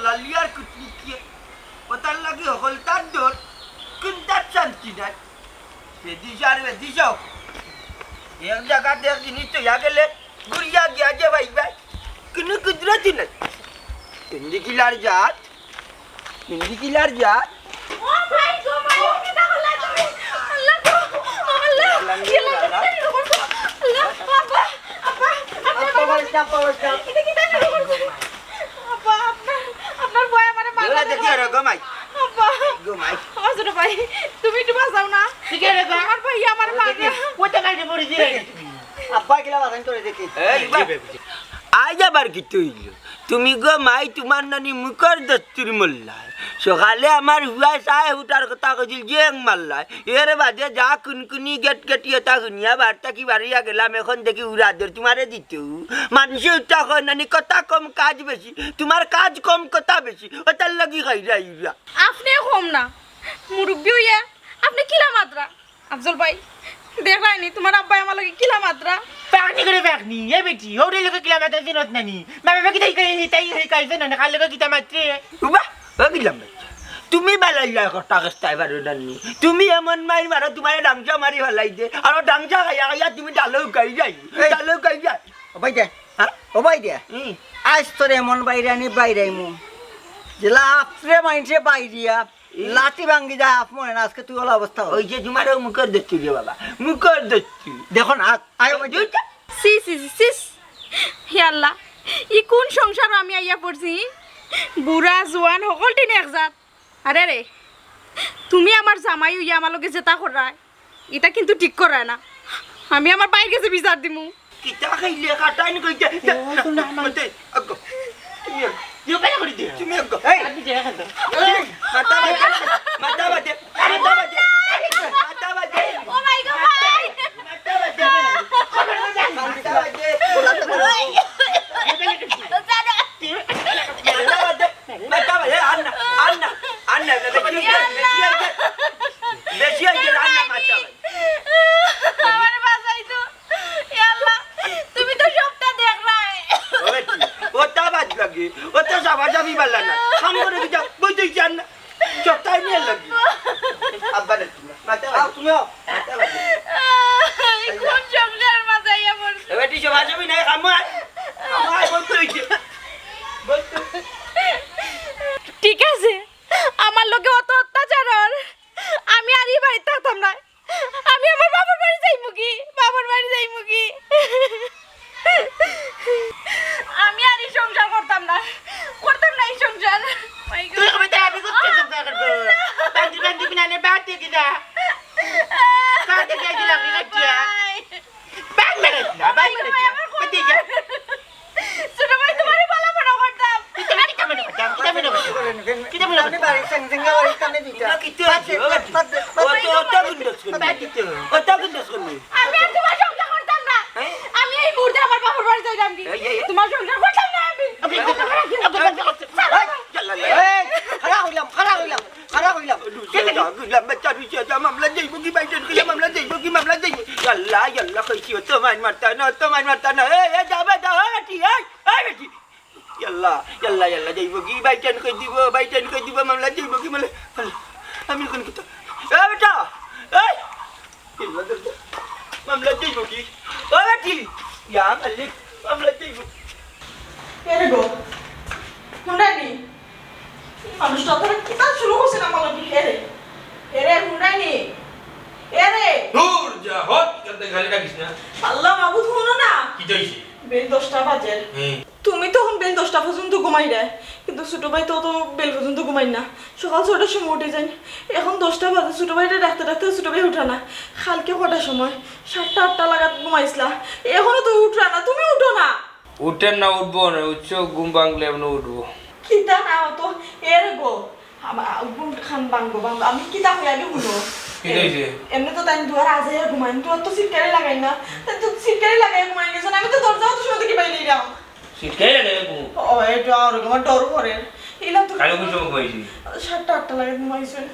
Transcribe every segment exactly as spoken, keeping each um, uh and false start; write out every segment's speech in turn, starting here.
লালিয়ার কুটনি কিয়ে? ওটার লাগি হকলতার ডর, কুনটার শান্তি নাই। বেদিস আর বেদিস হোক, এক জাগাত এক জিনিস থইয়া গেলে ঘুরিয়া গিয়া যে ভাই ভাই, কুনু কুদরতি নাই। হিন্দি কিলার জাত, হিন্দি কিলার জাত। ও ভাই গো ভাই, কিতা করলা তুমি? আল্লাহ গো, আল্লাহ, আল্লাহ, আল্লাহ। আল্লাহ, আব্বা, আব্বা, আব্বা, আব্বা, আব্বা, আব্বা, আব্বা, আপনার, আপনার ভয় আমারে মারে। দেখি রে গো মাই। আব্বা। গো মাই। ও ছোট ভাই, তুমি একটু বাঁচাও না। ঠিক আছে গো। আমার ভাই আমারে মারে। ওই তো কাইটে পড়ি দিলে। আব্বা কিলা বাজান করে দেখি। এই বা-, আইজ আবার কিতা অইলো? তুমি গো মাই, তুমার নানি মুখর দস্তুর মল্লায়। সকালে আমার হুয়ায় চায় হুটার কথা কইছিল, জেং মাল্লায়। এর বাদে যা কুনকুনি গেটগেটি ওটা হুনিয়া বারতা কি বাড়িয়া গেলাম, এখন দেখি উড়া দৌড় তুমারে দিতেউ। মানষে উঠা কয় নানি, কথা কম কাজ বেশি। তুমার কাজ কম কথা বেশি, ওটার লাগি খাইরা ইরা। আপনে কম না, মুরব্বি অইয়া আপনে কিলা মাতরা? আফজল ভাই, দেখরায়নি তুমার আব্বায় আমার লগে কিলা মাতরা? পাকনি করে পাকনি, এ বেটি, ওরে লগে কিলা মাতরা চিনত নানি? মা বাবা কিতা হিকাই, হিতাই হিকাইছে না, কার লগে কিতা মাতরে? উবা, ও গিলাম ভাই, তুমি বালাই লাই কথা কইতায় পারো নানি। তুমি এমন মাইর মারো, তুমারে ডাংসা মারি ফালাই দে। আর ও ডাংসা খাইয়া খাইয়া তুমি ডালো খাই যাই, এই। ডালো খাই যাই। ও ভাই দে, হ্যাঁ? ও ভাই দে। হুম। আইজ তোরে এমন বাইরানি বাইরাইমু, যেলা আপরে মাইনষে বাইরিয়া লাঠি ভাঙ্গি যায়, আফ মনে না, আজকে তুই ওলা অবস্থা অইছে। ওই যে তুমার ও মুখর দস্তুর রে বাবা, মুখর দস্তুর। দেখো না, আয়, আয়, ওই যে দুইটা। সি, সি, সি, সিস। হে আল্লাহ, ই কুন সংসারো আমি আইয়া পড়ছি? বুড়া, জোয়ান, হকলটিন এক জাত। আরে রে, তুমি আমার জামাই অইয়া আমার লগে যেতা কররায়, ইতা কিন্তু ঠিক কররায় না। আমি আমার ভাইর গেছে বিচার দিমু। কিতা খাইলে কাটাইন কইতে? ও, তো না, না। মতে, আগ্গো। তুমি আগ্গো। ইয়ে বেলা করি দে। তুমি আগ্গো। এই। আপনি যে এখন তো। এই, মাথা বাজে, মাথা বাজে, মাথা বাজে, মাথা বাজে। ও মাই গড, ভাই। মাথা বাজে, মাথা বাজে। মাথা বাজে। মাথা বাজে, আর না, আর না, আর না, বেশি অইছে, বেশি অইছে। বেশি অইছে, আর না, মাথা বাজে। আমারে বাঁচাইতো। ইয়া আল্লাহ, তুমি তো সবটা দেখরায়। ও বেটি, ও তা বাদ লাগে, ও তো সাবাসাবি বালা না। কাম করে দিতা, বই তুই জান না। সবটাই নিয়ে লাগি। আব্বা না, মাথা বাজে। আও, তুমিও। মাথা বাজে। এই কোন সংসার মাঝে আইয়া পড়ছে? এ বেটি, সাবাসাবি নাই, কাম আয়। কাম আয়, বই তুই। বই তুই। ঠিক আছে, আমার লগে অত অত্যাচার অর, আমি আর ই বাড়িত থাকতাম না। আমি আমার বাবার বাড়ি যাইমুগি, বাবার বাড়ি যাইমুগি। আমি আর ই সংসার করতাম না, করতাম না ই সংসার। মাই গো। তুই কবে তাই আমি করতে সংসার করবো? বান্দি বান্দি বিনানে বাদ দিয়ে দিলা। কাকে দিয়ে দিলাম রে বাচ্চা? ভাই। ভাই মেরে দিলা, ভাই মেরে দিলা। আমার বাদ দিয়ে যা। ছোট ভাই, তোমারে ভালা মনে করতাম। কিতা মনে করতাম? কিতা মনে করতাম? কিতা মনে করতাম? আপনি বাড়ি সেন সেন বাড়ি কানে দিতা। না, কিতা বাদ দে, হইছে? ও, বাদ দে, বাদ দে। অত, অত গুন্ডাস করবি। বাদ দিতে হবে। অত গুন্ডাস করবি। আমি আর তোমার সংসার করতাম না। হ্যাঁ? আমি এই মুহূর্তে আমার বাবার বাড়ি যাইতাম কি? এই, এই, এই। তোমার সংসার করতাম না আমি। ওকে, ওকে, ওকে, ওকে, ওকে। এই, ইয়াল্লা, ইয়াল্লা। এই, খাড়া অইলাম, খাড়া অইলাম। খারাপ অইলাম। রুশিয়া যা, গুলাম বাচ্চা, রুশিয়া যা, মামলা যাইবো কি বাইটেন কইলে মামলা যাইবো কি, মামলা যাইবো? ইয়াল্লা, ইয়াল্লা, কইছি, অত মাইর মারতা না, অত মাইর মারতা না। এই, এই, যাবে, যাও, এই বেটি, এই, এই বেটি। ইয়াল্লা, ইয়াল্লা, ইয়াল্লা, যাইবো কি বাইটেন কই দিবো, বাইটেন কই দিবো, মামলা যাইবো কি, মামলা, আল্লাহ, আমি এখন কোথাও? এ বেটা, এই! মামলা যাইবো কি? ও বেটি! ইয়া মালিক, মামলা যাইবো। এরে গো, হুনরায়নি? এই মানুষটা তারা কিতা শুরু করছে না মালকি? এরে, এরে, হুনরায়নি? এরে! দূর যা, হট, এখান থেকে খালি ডাকিস না। আল্লাহ মাবুদ, হুনো না। কিতা অইছে? বেইল দশটা বাজের। হুম। তুমি তো অখন বেইল দশটা পর্যন্ত ঘুমাইরায়, কিন্তু ছোট ভাই তো, তো বেইল পর্যন্ত ঘুমাইন না, সকাল ছয়টার সময় উঠি যাইন। অখন দশটা বাজে, ছোট ভাইরে ডাকতে ডাকতে ছোট ভাই উঠরা না। কালকে কটার সময়? সাতটা আটটা লাগাত ঘুমাইছলা, অখনো তো উঠরা না, তুমি উঠো না। উঠের না, উঠবো না, উঠছো, ঘুম ভাঙলে এমনি উঠবো। কিতা না অত, এরে গো, আমা-, ঘুম খান ভাঙ্গো, ভাঙ্গো। আমি কিতা কই আগে হুনো। কিতা অইছে? এমনে তো তাইন দুয়ার আজাইয়া ঘুমাইন, দুয়ার তো সিটকারি লাগাইন না। তাইন তো সিটকারি লাগাইয়া ঘুমাইন গেছইন, আমি তো দরজাও তো সময় থাকি বাইরে এলাম। সিটকারি লাগাইয়া ঘুম? ও, এটা আর আমার ডর করে। ইলা তো কালো কোন সময় ঘুমাইছি? সাতটা আটটা লাগে ঘুমাইছইন।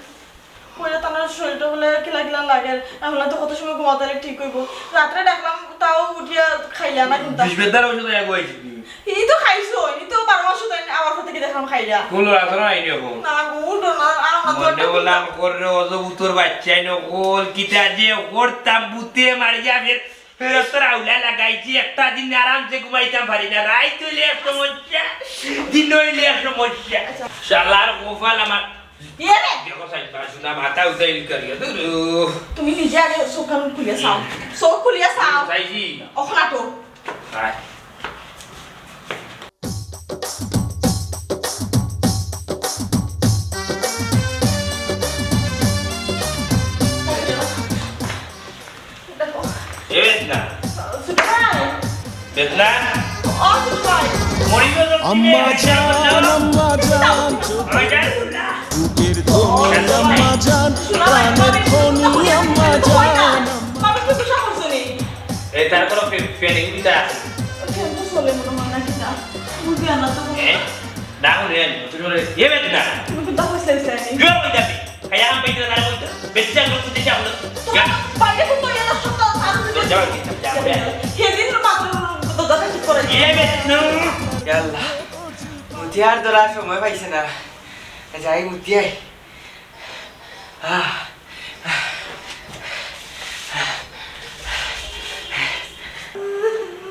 কইরা তার শরীরটা বলে কিলা কিলা লাগে। এখন তো কত সময় ঘুমাতে হলে ঠিক হইব। রাত্রে ডাকলাম, তাও উঠিয়া খাইলা না কোনটা। বিষ বেদার ওষুধ এক হয়েছে। ই তো খাইছো, ই তো বারো মাস তো আমার সাথে কি দেখলাম খাইলা। কোন রাত্রে আইনি এখন? না গো, উঠো না, আর আমরা তো মনে একটা বললাম, "ওর রে, অত ভূতর বাচ্চা আইনি, ওল কিতা যে করতাম, ভূতে মারিয়া ফের, ফের তোর আউলা লাগাইছি, একটা দিন আরামসে ঘুমাইতাম পারি না, রাইত হইলে এক সমস্যা, দিন হইলে এক সমস্যা।" আচ্ছা। শালার কপাল আমার। ইয়ে রে! দেখো, সাইড পাশে না মাথা উঠাই করিয়া, ধুরু। তুমি নিজে আগে চোখ কান খুলিয়া চাও। চোখ খুলিয়া চাও। চাইছি। অখন আটো। আয়। দেখো। এ বেদনা। ছোট ভাই। বেদনা। ও ছোট ভাই। মরিব তো তুমি। আম্মা জান, আম্মা জান, আমার জান। বুকের ধুমে আম্মা জান, প্রাণের খনি আম্মা জান। বাবা, কিছু সমস্যা নেই। এই তার কোনো ফি-, ফিলিং দিতে আছে? ফ্যান তো চলে মনে হয় না, কিতা? বুঝি না তো। এ? না, রে, ছোট রে। এ বেদনা। তুমি কিন্তু হইছে, হইছে, হইছে। জোর হয়ে যাবে। খাইয়া আম পাইতে না, বলতে। বেশি চাল করতে চাই আমরা। তোমার বাইরে কোন তো এত সব তো আর তো যাও, যাও, যাও। সেদিন মাত্র দরজা ঠিক করে। এ বেদনা। ইয়া আল্লাহ। মুতিয়ার ধরার সময় পাইছে না। যাই মুতিয়াই। আহ।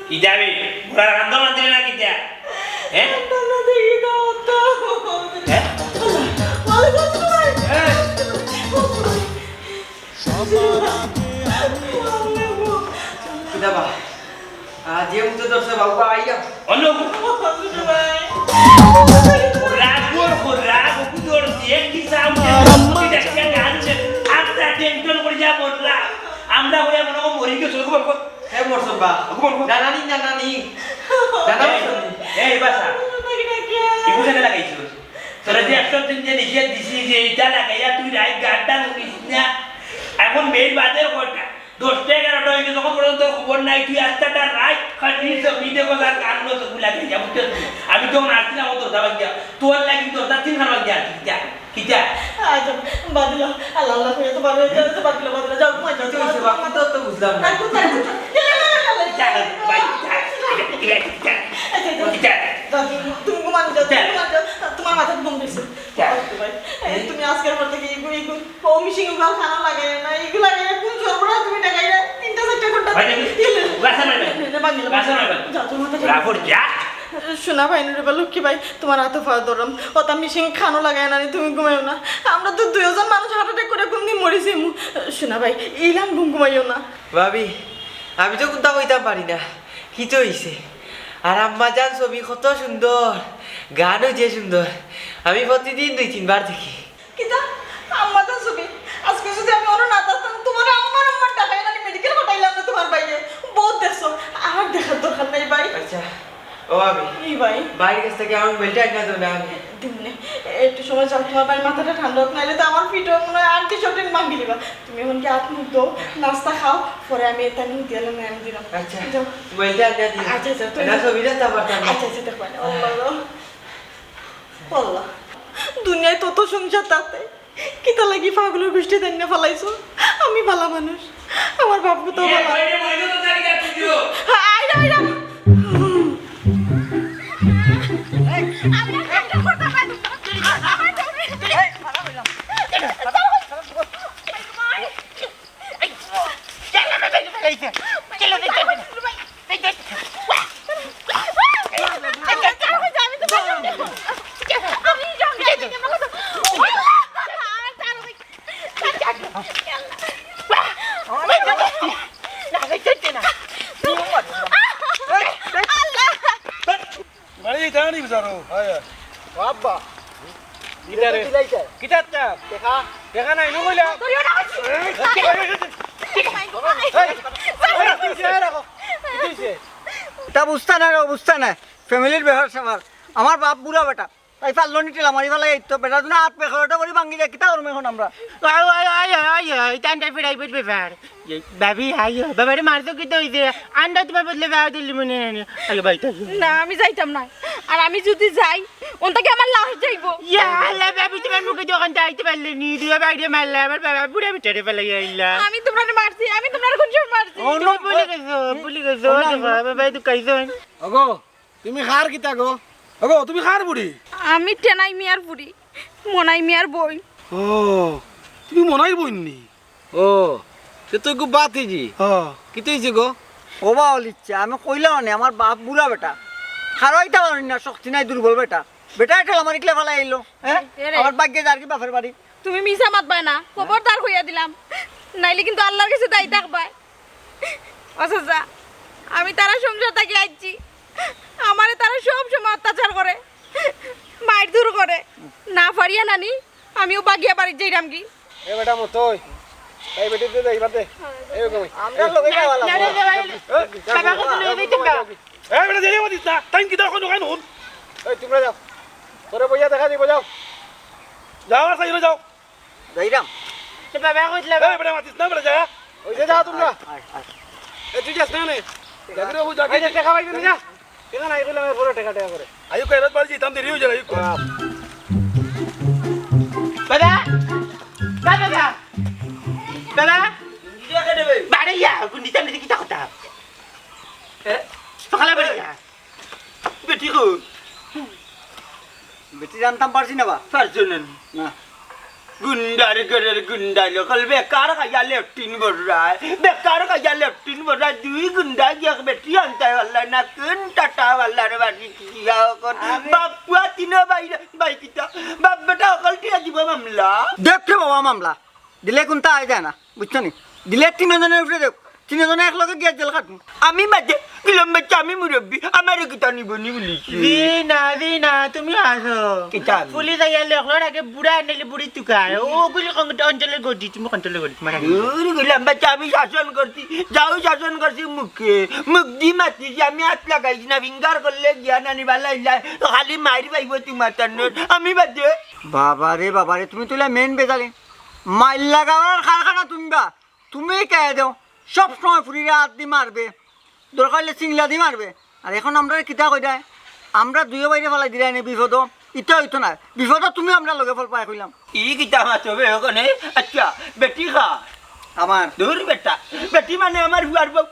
কিতা বে? ঘোড়ার কান্দো মানতে না কিতা? হ্যাঁ? হ্যাঁ? হ্যাঁ? কিতা বা? আ, যে মুখে ধরছে বাবু বা আইয়া। অনু। রাগ ওর, ওর রাগ, ওকে ধর দিয়ে কি সাউন্ড? তুই দেখ, গান আছে। আমরা টেনশন করে যা বললা। আমরা ওই মনে হয় মরি গেছে, ওরকম বল। এ মরছন বা। ওরকম বল। নানানি, নানানি। নানা এই, মরছন। এই বাসা। কি বুঝে না লাগাইছো? তোরা যে একশো দিন যে নিষেধ দিছি যে এটা লাগাইয়া তুই রাইত গানটা শুনিস না। এখন মেইল বাজে কয়টা? দশটা এগারোটা হয়ে গেছে, তখন পর্যন্ত খবর নাই। তুই আস্তাটা রাইত খালি জমিনে গজার গান গুলো তো ভুলা গেলি, বুঝছস? আমি তখন আসছিলাম ও দরজা ভাঙ্গিয়া, তোর লাগি দরজা তিন খান ভাঙ্গিয়া আসছি। কিতা? কিতা? আচ্ছা, বাদ দিলাম। আল্লাহ, আল্লাহ, হয়ে তো বাদ দিলাম, বাদ দিলাম, বাদ দিলাম। যাও, ঘুমাই যাও। কিতা হইছে বা? আমি তো, তো বুঝলাম না। আর কোথায়, কোথায়? কিতা? ভাই, কিতা? কিতা? কিতা? আচ্ছা, আচ্ছা। কিতা? যাও, তুমি, তুমি ঘুমানো যাও, তুমি কিতা? ঘুমানো যাও। তোমার মাথাত ঘুম দিছে। কিতা? ভাই, এই, তুমি আজকের পর থেকে এগু-, এগু-, ও মেশিন ওগুলো খানো লাগাইও না, এগুলো লাগাইয়া কোন সর্বনাশ তুমি দেখাইলে? তিনটা চারটা ঘন্টা ভাই, তুমি ইয়ে, বাসা মারবে। না, না, বাদ দিলাম। বাসা মারবে। যাও, তোমার মাথাটা রাখো, যা। শোনা ভাই, নুরুবা, লক্ষ্মী ভাই, তোমার হাতে পাও ধরলাম। ওটা মেশিন খানো লাগায় না, তুমি ঘুমাইও না। আমরা তো দুইজন মানুষ হার্ট অ্যাটাক করে কোনদিন মরি যাইমু। শোনা ভাই, ইলান ঘুম ঘুমাইও না। ভাবি, আমি তো কুন্তা কইতাম পারি না। কিতা হইছে? আর আম্মা জান ছবি কত সুন্দর, গানও যে সুন্দর। আমি প্রতিদিন দুই তিনবার দেখি। কিতা? আম্মা জান ছবি? আজকে যদি আমি ওরা না থাকতাম, তোমার আম্মার আম্মার টাকা এনে মেডিকেল পাঠাইলাম না তোমার বাইরে। বহুত দেখছো, আর দেখার দরকার নাই ভাই। আচ্ছা, ও আমি এই ভাই। বাইরের কাছ থেকে আমার মোবাইলটা আনিয়া দেও না আমি। দিমনে, একটু সময় যাও, তোমার ভাই মাথাটা ঠান্ডা হোক, নাইলে তো আমার পিঠে মনে হয় আন্টি সব দিন ভাঙ্গি দিবা। তুমি এখন কি হাত মুখ ধো, নাস্তা খাও, পরে আমি এটা নিয়ে গেলে আমি দিলাম। আচ্ছা, যাও। মোবাইলটা আনিয়া দিও। আচ্ছা, আচ্ছা, তুমি না, ছবিটা তো পারতাম না। আচ্ছা, আচ্ছা, দেখো, আল্লাহ। আল্লাহ, দুনিয়ায় তত সংসার থাকতে কিতা লাগি পাগলর গোষ্ঠী দান্না ফালাইছো? আমি ভালা মানুষ, আমার বাপ তো ইয়ে, ভালা। বাইরে বইলো তো জানি না তুইও। আইরা, আইরা। বাড়ি যাইতে আনি বিচারো। হয়, হয়। ও আব্বা। কিতা রে? কিতা রে? কিতা রে? কিতা তা? দেখা। দেখা নাই, নু কইলা? ধরিও না। এই, এই, এই, এই। এই, এই, এই, রাখো। কিতা হইছে? তা বুঝতা না রে, বুঝতা না। ফ্যামিলির ব্যাপার স্যাপার। আমার বাপ বুড়া বেটা। তাই ফাল্লো নিটিলা মারি ফালাই তো বেটা, না হাত পে খরটা করি ভাঙ্গি যায়, কিতা করমু এখন আমরা? আয়, আয়, আয়, আয়, আয়, ইটা আন্ডার প্রাইভেট ব্যাপার। এই, ভাবি, আয়, বাবারে মারছো কিতা হইছে? আন্ডা তোমার বদলে বাবা দিলি মনে হয় না। আগে বাইতে আয়। না, আমি যাইতাম না। আর আমি যদি যাই, অন থাকি আমার লাশ যাইবো। ইয়া আল্লাহ, ভাবি, তুমার মুখে যখন যাইতে পারলে নি, দুই বাইরে মারলে, আমার বাবা বুড়া বেটারে ফেলাই আইলা। আমি তুমরারে মারছি, আমি তুমরারে কোন সময় মারছি? ও, নো, ভুলি গেছো, ভুলি গেছো, ও, না, বাবা, বাবা, দুঃখাইছো। ওগো, তুমি কার কিতা গো? ওগো, তুমি কার বুড়ি? আমি টেনাই মিয়ার বুড়ি, মনাই মিয়ার বইন। ও, তুমি মনাইর বইন নি? ও, তে তুই খুব বাতিজি। ও। কিতা অইছে গো? ও বা অলিচ্ছা, আমি কইলাম নি, আমার বাপ বুড়া বেটা। খাড়াইতা পারইন না, শক্তি নাই, দুর্বল বেটা। বেটা একটা আমার ইকলা ফালাই আইলো, হ্যাঁ? এরে। আমার ভাগ্যে যার কি বাপের বাড়ি। তুমি মিছা মাতবায় না, খবরদার কইয়া দিলাম। নাইলে কিন্তু আল্লাহর কাছে দায়ী থাকবায়। ও চাচা, আমি তারার সংসার থাকি আইছি। আমারে তারা সব সময় অত্যাচার করে, মারধর করে। না পারিয়া নানি, আমিও বাগিয়া বাড়িত যাইরাম কি। এ বেটা মতই, এই বেটি দে, এই বাদে। এই কই? আমরা লগে যাওয়া লাগবো। না, না, না, না। এ, বাবা, কত লগে যাইতাম না। এ বেটা, দেরি মাতিস না। টাইম কিতা অখন, অখন হুন। এই, তুমরা যাও। পরে বইয়া দেখা দিব, যাও। যাও, আর সাইডে যাও। যাইরাম। তো বাবা কইতলা। এই বেটা, মাতিস না, বেটা, যা। ওই যে যাও তুমরা। আয়, আয়, আয়। এ, তুই যাস না, নে। জাগরে, ও জাগরে। এই যে, টেকা পাইবি না, যা। টেকা নাই, কইলাম, এ, বড় টেকা, টেকা করে। আইও, কইরাত বাড়ি যাইতাম, দেরি অই যার, আইও। বাবা! বাবা, বাবা! বাবা! বাড়ি যা, গুন্ডি সামনে দেখি তা কথা। এ? সকালে বাড়ি যা। বেটি কই? বেটি জানতাম পারছি না বা। পারছো না? না। গুন্ডার ঘরের গুন্ডা, লোকাল বেকার খাইয়া লেট্রিন ভরায়, বেকার খাইয়া লেট্রিন ভরায়, দুই গুন্ডা গিয়া বেটি আনতে পারলা না, কোন টাটা পারলা রে বাড়ি কি যাও কর। আরে। বাপ পুয়া তিনো ভাই রে, ভাই কিতা? বাপ বেটা অকল টিয়া দিব মামলা। দেখে বাবা মামলা। দিলে কোনটা আয় যায় না, বুঝছো নি? দিলে তিনজনের উপরে দেখ, তিনজনে এক লগে গিয়া জেল খাটমু। আমি বাদে, কিলাম বাচ্চা, আমি মুরব্বি, আমারে কিতা নিব নি বলিস? জি না, জি না, তুমি আসো। কিতা আমি? পুলিশ আইয়া লেখলো আগে বুড়া আনলে বুড়ি তুকায়। ও গুলি কম-, অঞ্চলের গদি, তুমি অঞ্চলের গদি, তোমার আগে। দূর গেলাম বাচ্চা, আমি শাসন করছি, যাও শাসন করছি মুখে, মুখ দি মাতিছি, আমি হাত লাগাইছি না, ফিঙ্গার করলে গিয়া নানি বালা ইলাই, তো খালি মাইর পাইব তোমার তান্নর, আমি বাদে। বাবা রে, বাবা রে, তুমি তুলে মেন বেজালে। মাইর লাগাবার কারখানা তুমি বা, তুমি কে দেও, সব সময় ফুরিরে হাত দি মারবে, দরকার হইলে চিংলা দি মারবে। আর এখন আমরা কিতা কইরায়, আমরা দুইও বাইরে ফালাই দিলাই নি বিপদ, ইটা হইতো না, বিপদ তুমি আমরা লগে ফল পাই কইলাম। ই কিতা মাতো বে ওখানে? আচ্ছা, বেটি খা। আমার। দূর বেটা, বেটি মানে আমার ফুয়ার বউ।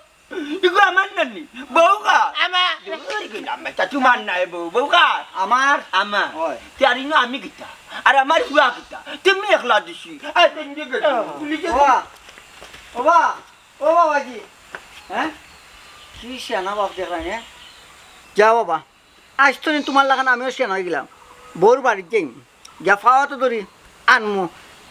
ইগো আমার নানি, বউ কার? আমার। ওই গেলাম বেটা, তোমার নাই বউ, বউ কার? আমার। আমার। ওই। তে আর ইনো আমি কিতা? আর আমার ফুয়া কিতা? তুমি একলা দিছি। আর তুমি গেছো, ও। পুলিশে ওবা, ওবা, ও বাবাজি। হ্যাঁ? কি শিয়ানা বাপ দেখলাম, হ্যাঁ? যাও বাবা। আজ তো তোমার লাখান আমিও শিয়ান হয়ে গেলাম। বউর বাড়িত যাইমু। গিয়া ফাওয়া তো ধরি আনমু।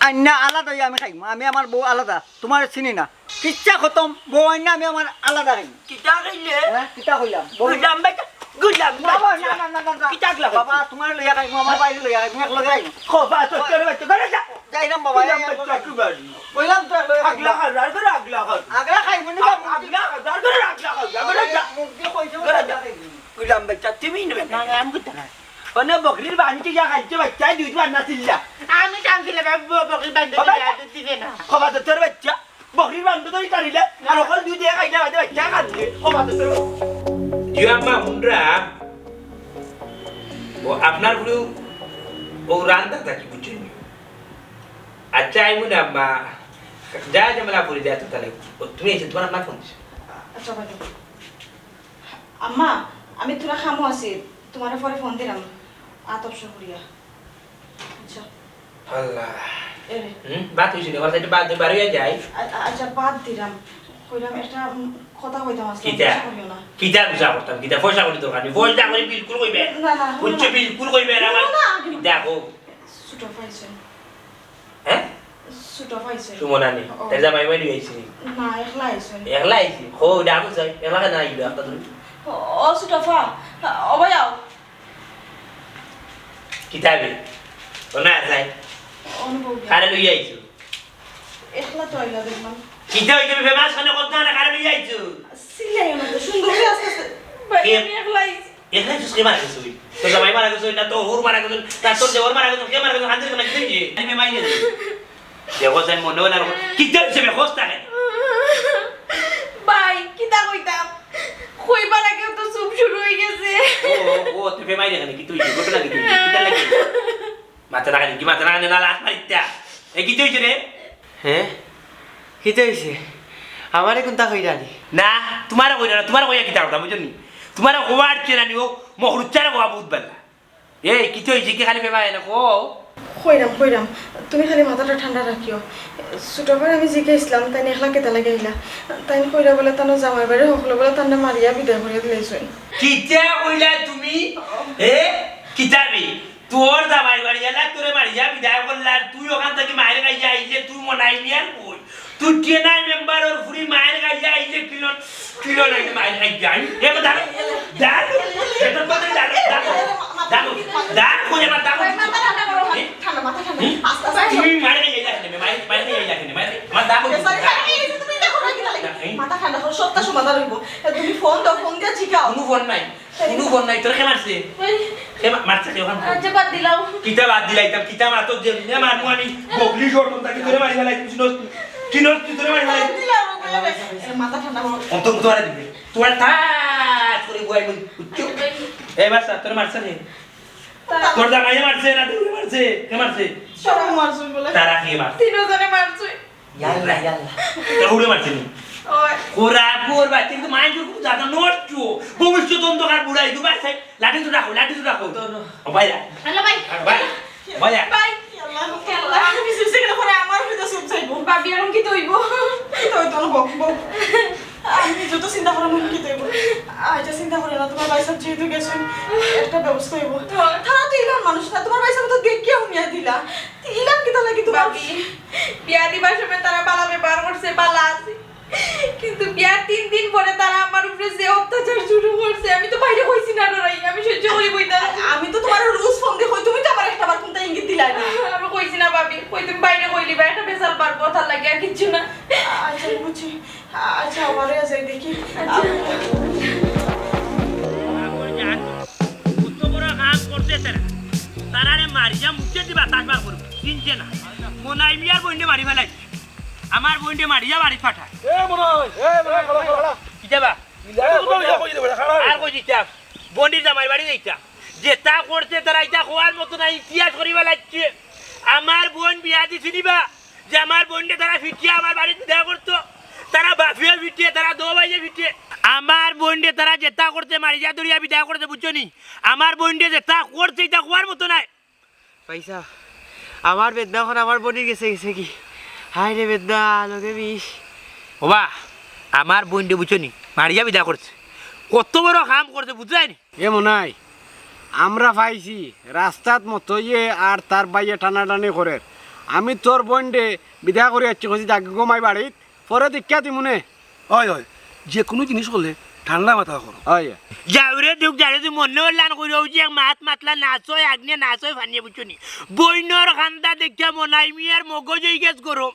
আইন্না আলাদা হইয়া আমি খাইমু। আমি আমার বউ আলাদা। তোমার চিনি না। কিচ্ছা খতম। বউ আইন্না আমি আমার আলাদা খাইমু। কিতা কইলে? হ্যাঁ, কিতা কইলাম? বউ গুলাম বেটা, গুলাম বাবা, বেটা। না, না, না, না, না। কিতা গুলাম? বাবা, তোমার লইয়া খাইমু, আমার বাইরে লইয়া খাইমু, এক লগে খাইমু। খোবা তো তোর বাচ্চা, ঘরে যা। যাইরাম বাবা, গুলাম এই এক বেটা, লগে। কি বাড়ি? কইলাম তো এক লগে আগলা খাইমু। খাও, আর করে আগলা খাও। আগলা খাইমু নি আগ-, বাবা? আগলা খাও, আর করে আগলা খাও, ঘরে যা। মুখ দিয়ে কইছো, ঘরে যা। আগলা খাইমু। গুলাম বেটা, তুমি নেবে না, না। আমি করতে না। অনে বকরির বান্দি যা খাইছে বাচ্চা, দুধ বান্না ছিল্লা। আমি কাম ছিল বাবা, ব-, বকরির বান্দি বাবা, যা দুধ দিবে না। খোবা তো তোর বাচ্চা, বকরির বান্দি তো তারিলে, আর অকল দুধ দিয়া খাইলে বাদে বাচ্চা কান্দে। খোবা তো তোর। জি আম্মা, হুনরা, ও আপনার ঘরেও ও রান্দা থাকি বুঝছেন নি? আচ্ছা, আইমু না আম্মা, যা ঝামেলা করি যা তো তাহলে। ও, তুমি এসে তোমার আম্মা ফোন দিছে। আচ্ছা, বাবা। আম্মা, আমি থুড়া কামো আছি, তোমারে পরে ফোন দিরাম, আত অবসর করিয়া। আচ্ছা। আল্লাহ। এরে। হুম, বাদ হইছে না, ওর সাথে বাদ, বারো হয়ে যায়। আ-, আ-, আচ্ছা, বাদ দিরাম। কইরাম একটা, উম, কথা কইতাম আসলে, কিতা? গুসা করিও না। কিতা গুসা করতাম, কিতা? পয়সা করি দরকার নেই, পয়সা করি বিলকুল কইবে। না, না, না। বুঝছো, বিলকুল কইবে না, না, আমার না, না। দেখো। ছোট পাইছেন। হ্যাঁ? ছোট পাইছে। সুমন আনি। ও। তাই জামাই বাড়ি আইছি। না, একলা আইছেন। একলা আইছি? হো, ডাকো যাই। একলা কেন আইলো একটা তুমি? ও, ও ছোট ফা। ও ভাই আও। কিতাবে? ও না যাই। অনুভব। কারে লই আইছো? একলা তো আইলা দেখলাম। কিতা হইছে ফেমাস মানে কত না কারে লই আইছো? সিলাই না তো সুন্দর করে আস্তে আস্তে। ভাই, কে? আমি একলা আইছি। এখানে তুই কে মারা গেছে? তোর জামাই মারা গেছে, না তোর হউর মারা গেছে, না তোর দেওর মারা গেছে, কে মারা গেছে? হান্দির কেন কি হইছে? আমি মাইনে। দেখো, তাই মনে হয় না, কিতা হইছে বে, খোঁজ থাকে। ভাই, কিতা কইতাম? কইবার আগেও তো চুপ শুরু হয়ে গেছে। ও, ও, তুই ফেমাই রে কেনে? কিতা অইছে? ঘটনা কিতা অইছে? কিতা লাগি? মাথা না খালি, কি মাথা না খালি না লাত মারিতা? এ, কিতা অইছে রে? হে? কিতা অইছে? আমারে কুনতা কইরা নি? না, তুমারে কইরা না, তুমারে কইয়া কিতা করতাম, বুঝছো নি? তুমারে কওয়ার চেনা নি, ও মখরুচ্চারে কওয়া বহুত ভালা। এই, কিতা অইছে? কি খালি ফেমাই না, কও। কইরাম, কইরাম। তুমি খালি মাথাটা ঠান্ডা রাখিও। ছোট ভাইরে আমি জিকাইছলাম, তাইন একলা কিতা লাগি আইলা? তাইন কইরা বলে তান জামাই বাড়ির হকলে বলে তানরে মারিয়া বিদায় করিয়া দিলাইছইন। কিতা কইলা তুমি? এ? কিতা বে? তোর জামাই বাড়ি এলা তোরে মারিয়া বিদায় করলা, আর তুই ওখান থাকি মাইর খাইয়া আইলে তুই মনাই মিয়ার বইন। তুই টেনাই মেম্বারর ফুরি মাইর খাইয়া আইলে কিলো, কিলো নাকি মাইর খাইয়া আই। এ, দাঁড়া, দাঁড়া, এটা তো দাঁড়া, দাঁড়া, দাঁড়া, দাঁড়া, কই আমার দাঁড়া। মাথা ঠান্ডা করো, ঠান্ডা, মাথা ঠান্ডা। হুম? আস্তে আস্তে। তুমি মাইর খাইয়া আইলে কেনে, মাইর, মাইর খাইয়া আইলে কেনে, মাইর। আমার দাঁড়া। এ, sorry, sorry, এই যে তুমি দেখো না কিতা লাগে? হ্যাঁ? মাথা ঠান্ডা করো, সবটা সমাধান অইবো। এ, তুমি ফোন দাও, ফোন দিয়া জিকাও। কোনো ফোন নাই। কোনো ফোন নাই, তোরে কে মারছে? ওই। কে মা-, মারছে কে ওখান থেকে? আচ্ছা, বাদ দিলাম। কিতা বাদ দিলাইতাম, কিতা মারতো যে, এ মারমু আমি, বগলি শর্ট, তাকে তোরে মারি ফেলাই, তুই চিনস তুই? চিনস তুই, তোরে মারি ফেলাই। বাদ দিলাম, ওকে। এ, মাথা ঠান্ডা করো। অত তো আরে দিবে। তোর তা করে বুয়াই বল, বুঝছো? এই বাচ্চা, তোরে মারছে কে? তা- তোর জামাইয়ে মারছে না, তোরে মারছে? কে মারছে? সবাই মারছে বলে। তারা কে মারছে? তিনজনে মারছে। ইয়াল্লা, ইয়াল্লা। তোর উড়ে মারছে নি? ওই। ওরা গোর বাচ্চা কিন্তু মাইন্ড করবো, দাদা নষ্ট। ভবিষ্যৎ অন্ধকার বুড়া, এই দুবার সাই-, লাঠি তো রাখো, লাঠি তো রাখো। তো, তো। ও ভাইয়া। হ্যালো ভাই। আর ভাই। ভাইয়া। ভাই। ইয়াল্লা, ইয়াল্লা, আমি কিছু সেকেন্ড পরে আমার ভিতরে সব যাইবো। ভাবি, এখন কিতা অইবো? কিতা অইতো না, বক, বক। আমি যত চিন্তা করাম, মনে কিতা অইবো? আচ্ছা, চিন্তা করিও না, তোমার ভাই সাহেব যেহেতু গেছেন, একটা ব্যবস্থা অইবো। তারা তো ইলান মানুষ না, তোমার ভাই সাহেব তো দেখিয়া হুনিয়া দিলা। ইলান কিতা লাগি তোমার? ভাবি, বিয়া দিবার সময় তারা বালা ব্যবহার করছে, বালা আছে। কিন্তু বিয়ার তিন দিন পরে তারা আমার উপরে যে অত্যাচার শুরু করছে, আমি তো বাইরে কইছি না ডরাই, আমি সহ্য করি বইতা। আমি তো তোমার রোজ ফোন দিয়ে কই, তুমি তো আমার একটা বার কোনটা ইঙ্গিত দিলাই না। আমি কইছি না ভাবি, কই তুমি বাইরে কইলি বা একটা বেজাল পারবো, তার লাগি আর কিচ্ছু না। আচ্ছা, আমি বুঝছি। আচ্ছা, আমারে যাই দেখি। কত বড় কাম করছে তারা। তারারে মারিয়া মুখে দিবা, তাকবার করবো। চিনছে না। মনাই মিয়ার বইনে মারি ফেলাই। আমার বইনে মারিয়া বাড়ি পাঠা। এ মনাই, এ মনাই, খাড়া, খাড়া, খাড়া। কিতা বা? ইলা আর কই দিতাম? বইনর জামাই বাড়ি যাইতাম। যেতা করছে তারা ইতা কওয়ার মতো না, ইতিহাস করিবা লাগছে। আমার বইন বিয়া দিছি নিবা, যে আমার বইনরে তারা ফিটিয়া আমার বাড়িত বিদায় করতো, তারা বাফিয়া ফিটিয়ে, তারা দো ভাইয়ে ফিটিয়ে। আমার বইনরে তারা যেতা করছে, মারিয়া ধরিয়া বিদায় করছে, বুঝছো নি? আমার বইনরে যেতা করছে, ইতা কওয়ার মতো নায়। পয়সা, আমার বেদনা অখন আমার বইনর গেছে গেছে কি? হায় রে বেদনা, লগে বিষ। ওবা, আমার বইনরে বুঝছো নি? মারিয়া বিদায় করছে। কত বড় কাম করছে, বুঝছো নি? এ মনাই, আমরা পাইছি, রাস্তাত মতইয়ে আর তার ভাইয়ে টানাটানি করের। আমি তোর বইনরে বিদায় করি আইছি, কইছি, "যাগি গো মাই বাড়িত, পরে দেখিয়া দিমুনে।" অয়, অয়, যে কুনু জিনিস করলে ঠান্ডা মাথা করো। অয়। যাউরে দুখ যারে তুই মনে হল্লান করি, ওই যে এক মাত মাতলা নাচয়, আগ্নে নাচয়, ফানিয়ে বুঝছো নি? বইনর কান্দা দেখিয়া মনাই মিয়ার মগজ অই গেছে গরম।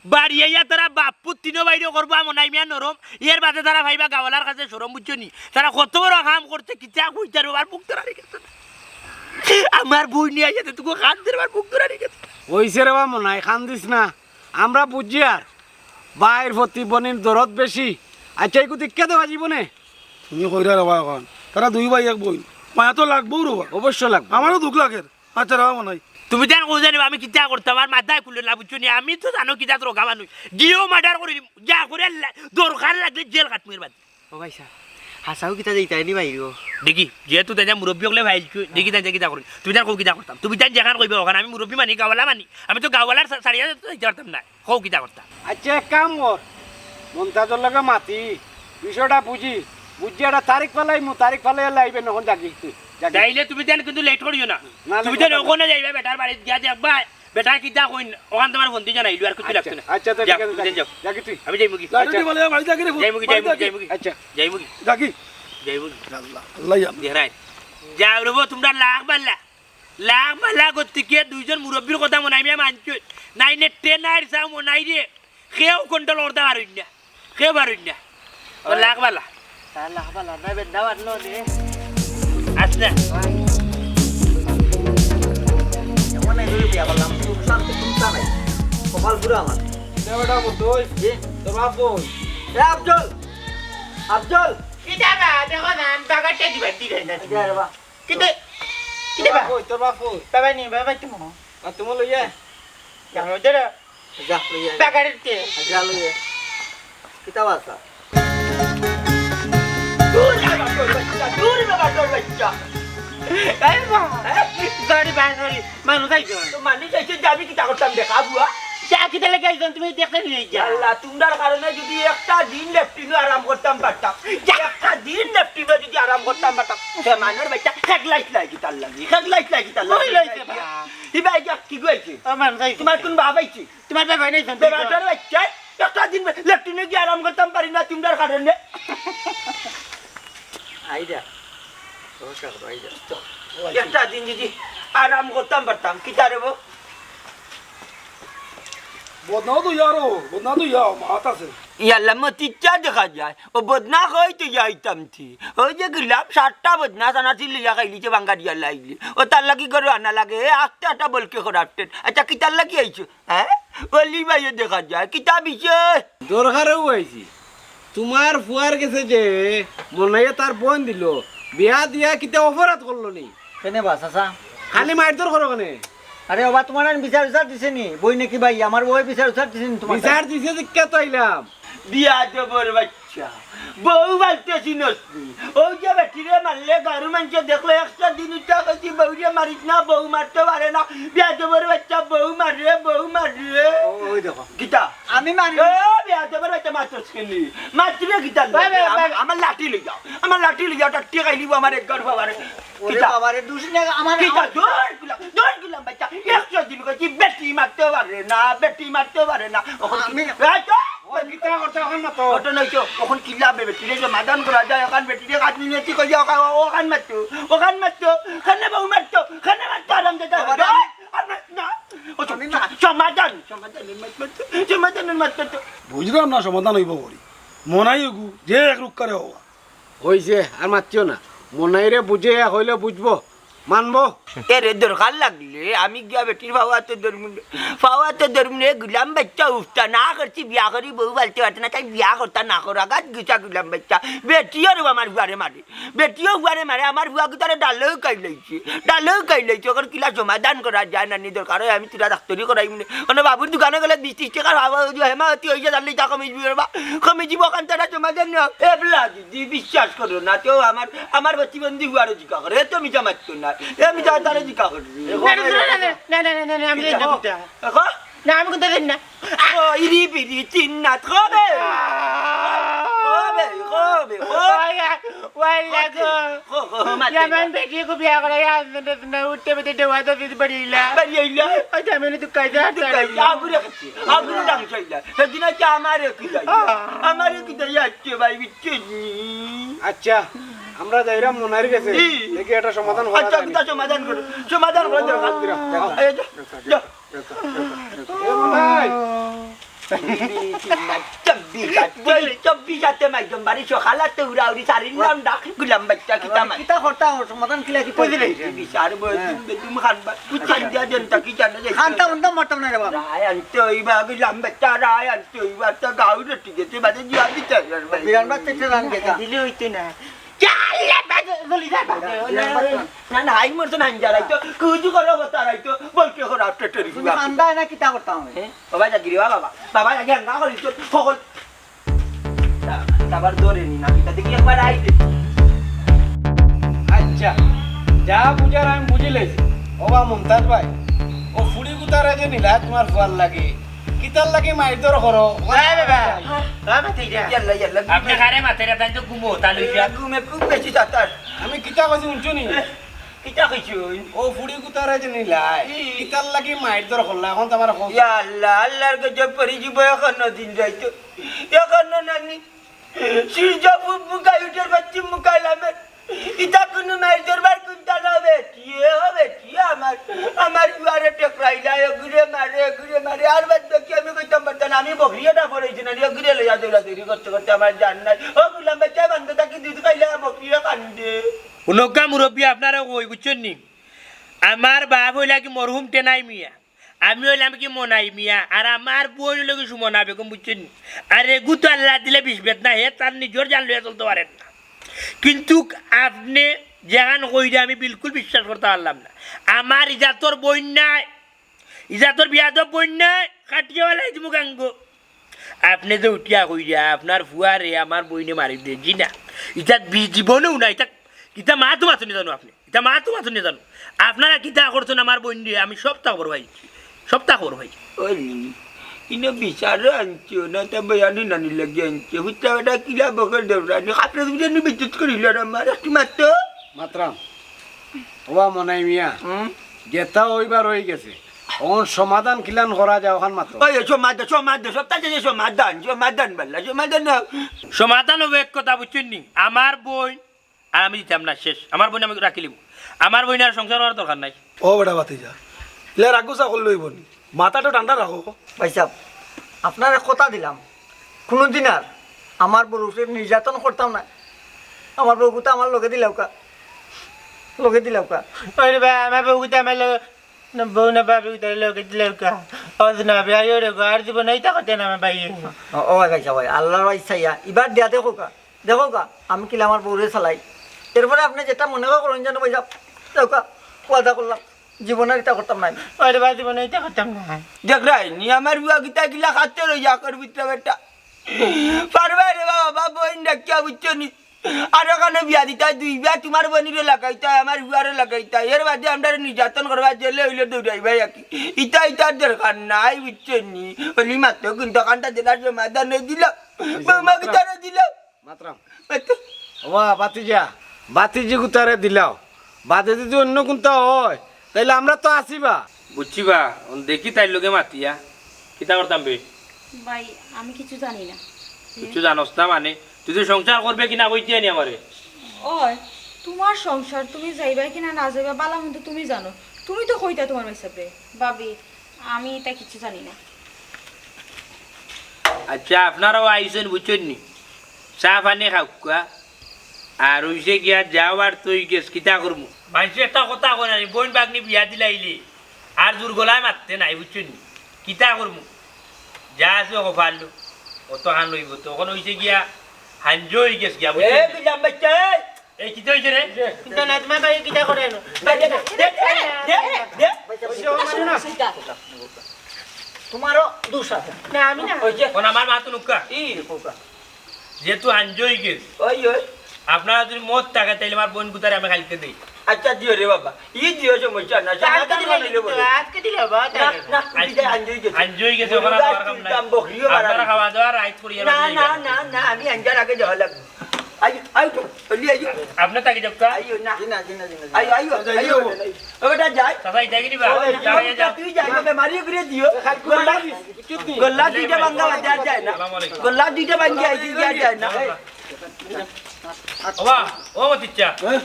বাড়ি আইয়া তারা বাপ্পু তিনো বাইরে করবো, আর মনাই মিয়া নরম। এর বাদে তারা ভাইবা গাওয়ালার কাছে শরম, বুঝছো নি? তারা কত বড় কাম করছে, কিতা কইতার, আর মুখ ধরা রেখেছে না। আমার বইনে আইয়া তো তোকে কান্দের, আর মুখ ধরা রেখেছে না। ওইছে রে বা মনাই, কান্দিস না। আমরা বুঝি আর ভাইর প্রতি বইনর দরদ বেশি। আচ্ছা, এই কুতি কে দেওয়া জীবনে? তুমি কইরা রে বা অখন। তারা দুই ভাই এক বইন। মায়া তো লাগবো রে বা। অবশ্য লাগবো। আমারও দুখ লাগের। আচ্ছা রে বা মনাই। তুমি তান কও জানি আমি কিতা করতাম, আর মাথায় কুলে না, বুঝছো নি? আমি তো জানো কিতা রোগা মানুষ। গিয়েও মার্ডার করি দিমু। যা করে লা-, দরকার লাগলে জেল কাটমু এর বাদে। ও ভাই সাহেব, হাসাও কিতা যাইতায় নি বাইরেও? দেখি, যেহেতু তাইন মুরব্বি অকলে ভাইলছু, দেখি তাইন কিতা করইন। তুমি তান কও কিতা করতাম। তুমি তান যেখান কইবে অখান, আমি মুরব্বি মানি, গাওয়ালা মানি। আমি তো গাওয়ালার সা-, সারিয়া যাইতে পারতাম না। কও কিতা করতাম। আচ্ছা, এক কাম কর। মন্তাজর লগে মাতি, বিষয়টা বুঝি, বুঝি একটা তারিখ ফালাইমু, তারিখ ফালাইয়া লাইবে, অখন যাগি তুই, যাগি। তাইলে তুমি তান কিন্তু লেট করিও না। না, তুমি লেট তান করতাম না। অখানো যাইবা, বেটার বাড়িত গিয়া দেখবা, বেটায় কিতা কইন, অখান তোমার বন্ধু জানাইলো, আর কিছু আচ্ছা, লাগতো না। আচ্ছা, তো যাও, ঠিক আছে, তুমি যাও। যাগি তুই। আমি যাইমুগি। লাঠি আচ্ছা। মারলে বাড়ি যাগি রে, যাইমুগি, বাড়ি যাগি। যাইমুগি। আচ্ছা। যাইমুগি। যাগি। যাইমুগি। আল্লাহ, আল্লাহ, ইয়া। দেখরায়। যাও রে বা, তোমরা লাখ বাল্লা। লাখ বাল্লা করতে গিয়ে দুইজন মুরব্বির কথা মনাই মিয়া মানছো। নাইলে টেনার চাও মনাই রে। কেউ কন্ট্রোল করতা পারইন না। কেউ পারইন না। ও লাখ বালা। তার লাখ বালা না, বেটা বাটলো রে। আচ্ছা। এমন এক বিয়া করলাম, সুখ শান্তি চিন্তা নাই। কপাল পুরা আমার। এটা বেটা বলতো, ওই জি। তোর বাপ কই? এ আফজল! আফজল! কিতা বা, দেখো না, আমি বাগারটা দিবার দিলাই না। এটা রে বা। কিতা? কিতা বা? বাবা কই, তোর বাবা কই? বাবা নি, বাবা তুমি। আর তুমি লইয়া? জানো যে রে। যা, লইয়া। বাগাড়িতে। যা, লইয়া। কিতা বাসা? দূর বাবা, তোর বাচ্চা, দূর বাবা, তোর বাচ্চা। এই বা, হ্যাঁ? Sorry বা, sorry। মানুষ আইছে। তো মানুষ আইছে যে আমি কিতা করতাম দেখা বুয়া? চা কিতা লাগি আইছেন তুমি দেখতে নিয়ে যা। আল্লাহ, তোমরার কারণে যদি একটা দিন লেট্রিনো আরাম করতাম পারতাম, একটা দিন লেট্রিনো যদি আরাম করতাম পারতাম, সে মানুষের বাচ্চা খেগলাইছ লাগি তার লাগি, খেগলাইছ লাগি তার লাগি। ওই লইছে বা। ইবা আইয়া কি গো আইছে? ও মানুষ আইছে। তোমার কোন বাবা আইছে? তোমার বাবা নাই, বেটার বাচ্চা, একটা দিন লেট্রিনো গিয়া আরাম করতাম পারি না তোমরার কারণে। আইরা। নমস্কার করো, আইরা। একটা দিন যদি আরাম করতাম পারতাম, কিতা রে বো? বদনা তো ইয়ারো, বদনা তো ইয়া, মাত আছে। ইয়াল্লা, মতিচ্চা দেখা যায়। ও বদনা কই তো যাইতাম তি। ওই যে গেলাম, সাতটা বদনা চানাচুর লইয়া খাইলিছে বাঙ্গারিয়া লাইলি। ও তার লাগি ঘরো আনা লাগে, এ আস্তে আটা বলকে খরাপ টেন। আচ্ছা, কিতার লাগি আইছো? হ্যাঁ? অলি ভাইও দেখা যায়, কিতা বিষয়? দরকারেও আইছি। তোমার ফুয়ার গেছে যে মনাইয়ে তার বইন দিল, বিয়া দিয়া কিতা অপরাধ করলো নি? কেনে বা, চাচা? খালি মারধর করো কেনে? আরে ওবা, তোমার আন বিচার উচার দিছে নি? বইন নাকি ভাই, আমার বউ বিচার উচার দিছে নি তোমার? বিচার দিছে, শিক্ষা তো আইলাম। বিয়া দেবর বাচ্চা, বউ বালতে চিনস নি? ওই যে বেটিরে মারলে গারু মানষে দেখলে একশো দিন উঠা কইছি, বউরে মারিস না, বউ মারতে পারে না। বিয়া দেবর বাচ্চা, বউ মারে, বউ মারে। ও, ওই দেখো। কিতা? আমি মারি। এ, বিয়া দেবর বাচ্চা মারছস কেনে? মাতরে কিতা? ভাই, ভাই, ভাই। আমার, আমার লাঠি লই যাও, আমার লাঠি লই যাও, টাট্টি খাইলিব আমার এক ঘর বাবারে। ওরে কিতা? বাবারে, দুষ না, আমার, কিতা? আমার দৌড় গুলাম, দৌড় গুলাম বাচ্চা। একশো দিন কইছি বেটি মারতে পারে না, বেটি মারতে পারে না। ওখান আমি এই তো, ওই কিতা করতে ওখান না তো। ঘটনা হইছে, ওখান কিলা বে বেটিরে সমাধান করা যায়, ওখান বেটিরে কাজ নিয়ে কি কইয়া ওখান, ওখান মারতো, ওখান মারতো, খানে বউ মারতো, খানে মারতো, আরাম দিতে হবে। বাবারে, আমি আর মার-, না। ও, আমি না। সমাধান, সমাধান, মারতো, সমাধান, মারতো। বুঝলাম না সমাধান হইব করি। মনাই ওগু, যে এক রুক্কারে হওয়া। হইছে, আর মাতিও না। মনাইরে বুঝে হইলে বুঝবো, মানবো। এরে দরকার লাগলে আমি গিয়া বেটির ফাওয়াতে ধরমু রে। ফাওয়াতে ধরমু রে, গুলাম বাচ্চা উফতা না করছি, বিয়া করি বউ বালতে পারতে না, তাই বিয়া করতা না কর, আগাত গুছা গুলাম বাচ্চা। বেটিও রে আমার ফুয়ারে মারে, বেটিও ফুয়ারে মারে, আমার ফুয়া গুতারে ডালেও খাই লাইছে, ডালেও খাই লাইছে। ওখান কিলা সমাধান করা যায় না, নি দরকার হয় আমি তুরা ডাক্তারি করাইমু নে। মানে বাবুর দোকানে গেলে বিশ ত্রিশ টাকার বাবা যদি হেমা হতি হইছে, তাহলে ইটা কমে যাবে রে বা, কমে যাবো। ওখান তারা সমাধান নেওয়া। এ বলা দি বিশ্বাস করো না, তেও আমার, আমার প্রতিবন্ধী ফুয়ারে জিকা করে, এ তো মিছা মারতো না, এ মিছা তারে জিকা করে। না, না, না, না, না, না, না, না, আমি কিতা? যাই না, কিতা? দেখো। না, আমি কোথাও যাই না। ও, ইরি বিরি চিন্নাত, কবে? কবে, কবে, কবে? ওয়াই, ওয়াই লাগো। কো, কো, মাতে না। ইয়ামান বেটি কো বিয়া করে, ইয়া, না, না, না, উঠতে বেটি দেওয়া তো দিতে পারি না। বাড়ি আইলা? ওই যে আমি একটু কাজে আসতে দুকাই, পারি না। আগুরে খাচ্ছি, আগুরে ডাং চাইলা। সেদিন আছে আমারে কি যাই? আহ। আমারে কি যাই আজকে ভাই, বিচ্ছি। আচ্ছা, আমরা যাইরাম মনাইর গেছে। জি। দেখি একটা সমাধান করা আচ্ছা, যায় নি। কিতা সমাধান করো? সমাধান করা দরকার। দেখো। এই যে, যা। এ মনাই। চব্বিশ, চব্বিশ, চব্বিশ হাতে মাইজম বাড়ি সকালাতে উড়া উড়ি সারিলাম ডাক গুলাম বাচ্চা কিতা মাই। কিতা করতা, সমাধান কিলা কি কইছিলে? বিচার বই হ্যাঁ। তুমি, তুমি খান বা, খান দিয়া দেন তা কি জানা যায়? খানতা উন্দা মরতাম না রে বাবা। রায় আনতে হইবা, গুলাম বাচ্চা রায় আনতে হইবা, তো গাউরে ঠিক আছে, বাদে দিয়া বিচার। বিরান বাচ্চা রান গেছা। দিলে হইতো না। চাল্লা বাজে, চলি যা বাজে। না, না, আই মরছে না, আই জ্বালাই তো, কুজু করো, হতা রাই তো, বলকে করো, আফটার টেরি তুমি খান্দায় না, কিতা করতাম আমি? হ্যাঁ? বাবা, যা গিরি, বাবা, বাবা, যা গিরি, আঙ্গা করি তো, ফকল। আবার ধরে নি না, কিতা দেখি একবার আই দে। আচ্ছা, যা বুঝার আমি বুঝি লাইছি। ও বা মুমতাজ ভাই, ও ফুড়ি গুতারে যে নিলা তোমার ফুয়ার লাগি, কিতার লাগি মাইর দর করো? এ বাবা, বাবা, তুই যা। ইয়াল্লা, ইয়াল্লা, আপনি ঘুমে। কারে মাতের, তাই তো ঘুমো, তাহলে এ, যা। ঘুমে খুব বেশি তাতার। আমি কিতা কইছি শুনছো নি? কিতা কইছো? ও ফুড়ি গুতারে যে নিলাই, ই। কিতার লাগি মাইর দর করলা, এখন তো আমার কও। ইয়াল্লা, আল্লাহর গজব পড়ি যিবো এখনো দিন যাইতো। এখনো নানি। সূর্য পূব মুখায় উঠে পশ্চিম মুখায় লামে। ইতা কুনু মাইর দরবার কুনতা না বেটি, এ ও বেটি, আমার, আমার ফুয়ারে টেকরাইলা, এগুরে মারে, এগুরে মারে, আর বাদ বাকি আমি কইতাম পারতাম না, আমি বকরি এটা পড়াইছি না, এগুরে লইয়া দৌড়াদৌড়ি করতে করতে আমার জান নাই। ও গুলাম বাচ্চা বান্ধে থাকি দুধ খাইলে বকরিয়ে কান্দে। উনকা মুরব্বী আপনারা কই বুঝছেন নি? আমার বাপ হইলা কি মরহুম টেনাই মিয়া, আমি অইলাম কি মনাই মিয়া, আর আমার বইন অইলো কি সুমনা বেগম, বুঝছইন নি? আর এগু তো আল্লায় দিলে বিষ বেদনা, হে তার নিজর জান লইয়া চলতো পারের না। কিন্তুক আপনে যেখান কইরা আমি বিলকুল বিশ্বাস করতাম পারলাম না। আমার ইজাতর বইন নায়, ইজাতর বিয়াদব বইন নায়, কাটিয়া ফালাই দিমু গাঙ্গো। আপনে যে উঠিয়া কইরা আপনার ফুয়ারে আমার বইনে মারি দে, জি না, ইতা বি-, জীবনেও না, ইতা, ইতা মাতো মাতো নি জানো আপনে, ইতা মাতো মাতো নি জানো। আপনারা কিতা করছইন আমার বইনরে, আমি সবতা খবর পাইছি, সবতা খবর পাইছি। ওই, ইনো বিচারো আনছো না, তা বয়ানি নানি লাগি আনছো। হুত্তা বেটা কিলা বকে দেবরানি, কাপড়ে দুজনে বিদ্যুৎ করিল আর আমার, একটু মাত্র। মাতরাম। ওবা মনাই মিয়া, হুম? যেতা অইবার অই গেছে। অখন সমাধান কিলান করা যায়, অখান মাতো। ওই, সমাধান, সমাধান, সবতা যে সমাধান, সমাধান বালা, সমাধান না। সমাধান অইবো এক কথা, বুঝছইন নি? আমার বইন আর আমি দিতাম না, শেষ। আমার বইন আমি রাখিলিমু। আমার বইন আর সংসার করার দরকার নাই। ও বেটা ভাতিজা, ইলা রাগগুছা করলে অইবো নি? মাথাটা ঠান্ডা রাখো। ভাইসাব, আপনারে কথা দিলাম, কুনুদিন আর আমার বউরে নির্যাতন করতাম না। আমার বউগুতা আমার লগে দিলাউক্কা, লগে দিলাউক্কা। ওরে বা, আমার বউগুতা আমার লগে, না বউ না ভাবি, তার লগে দিলাউক্কা। ও না, ভাই, ওরে গো, আর জীবনে ইতা করতে না, আমার ভাই। ও, ও ভাই, ভাইসাব, ভাই, আল্লার ভাই চাইয়া, ইবার দিয়া দেখউক্কা। দেখউক্কা, আমি কিলা আমার বউরে চালাই। এরপরে আপনে যেতা মনে করইন যেন ভাইসাব, দেখউক্কা, ওয়াদা করলাম, জীবনে ইতা করতাম না আমি। ওরে ভাই, জীবনে ইতা করতাম না। দেখরায় নি, আমার ফুয়া কিতা কিলা খাতে রইয়া করবি তো বেটা। পারবায় রে বাবা, বাপ বইন ডাকিয়া বুঝছো নি? আর অখানো বিয়া দিতায় দুই বিয়া, তুমার বইনরেও লাগাইতায়, আমার ফুয়ারেও লাগাইতায়। এর বাদে আমরারে নির্যাতন করবা, জেলে অইলে দৌড়াইবায় আর কি। ইতা, ইতার দরকার নাই, বুঝছো নি? অলি মাত্র কিন্তু কানটা জেলার সমাধান অই দিল। বৌমা কিতারে দিল? মাতরাম। ওবা, ভাতিজা, ভাতিজি গুতারে দিলাও। বাদে যদি অইন্য কুনতা অয়, তাইলে আমরা তো আছি বা। বুঝছি বা, অন দেখি তাইর লগে মাতিয়া। কিতা করতাম বে? ভাই, আমি কিচ্ছু জানি না। কিচ্ছু জানোস না মানে? তুই তো সংসার করবে কিনা কইতে আনি আমারে। ওই, তুমার সংসার, তুমি যাইবা কিনা না যাইবা, বালা মন্দ তুমি জানো। তুমি তো কইতা তুমার ভাইসাবরে। ভাবি, আমি ইতা কিচ্ছু জানি না। আচ্ছা, আপনারাও আইছইন বুঝছইন নি? চা পানি খাউক্কা। আর অইছে গিয়া যাও আর তুই গেছ, কিতা করমু? মাইনষে একটা কথা কয় না নি, বইন ভাগ্নি বিয়া দিলাইলে আর জোর গলায় মাততে নাই, বুঝছইন নি? কিতা করমু? যা আছে কপালো, অতখান অইবো তো। অখন অইছে গিয়া হাঞ্জ অই গেছ গিয়া, বুঝছইন নি? বিজাম বাইচ্চা, এই! এই, কিতা অইছে রে? কিতা না, তুমার ভাই কিতা করে এনো? দে, দে, দে, দে, দে। ওই যে, ও, মানে না। তুমারও দোষ আছে। না, আমি না। ওই যে, অখন আমার মাত হুনউক্কা। ই, কউক্কা। যেহেতু হাঞ্জ অই গেছ। ওই, ওই। আপনারা যদি মত থাকে, তাইলে আমার বইন গুতারে আমি কাইলকে দেই। আচ্ছা, দিও রে বাবা। ই দিও, সমস্যা নাই। আজকে দিলে, আজকে দিলে বাবা, না, না, আজকে হাঞ্জ অই গেছে। হাঞ্জ অই গেছে, অখন আর খাওয়ার কাম নাই। আপনারা খাওয়া দাওয়া রাইত করিয়া না, না, না, না, আমি হাঞ্জার আগে যাওয়া লাগবো। আইও, আইও তো, জলদি আইও। আপনে থাকি যাউক্কা। আইও না। জি না, জি না, জি না, জি না। আইও, আইও, আইও। ও বেটা যাই। চাচা, ইটা কি নিবা? ও, যাও, যাও। তুই যাই, বেমারি করে দিও। গলা, গলা দুইটা ভাঙ্গা বাজে আর যায় না। আসসালামু আলাইকুম। গলা দুইটা ভাঙ্গি আইছি, আর যায় না। ওবা, ও মতিচ্চা। হ্যাঁ?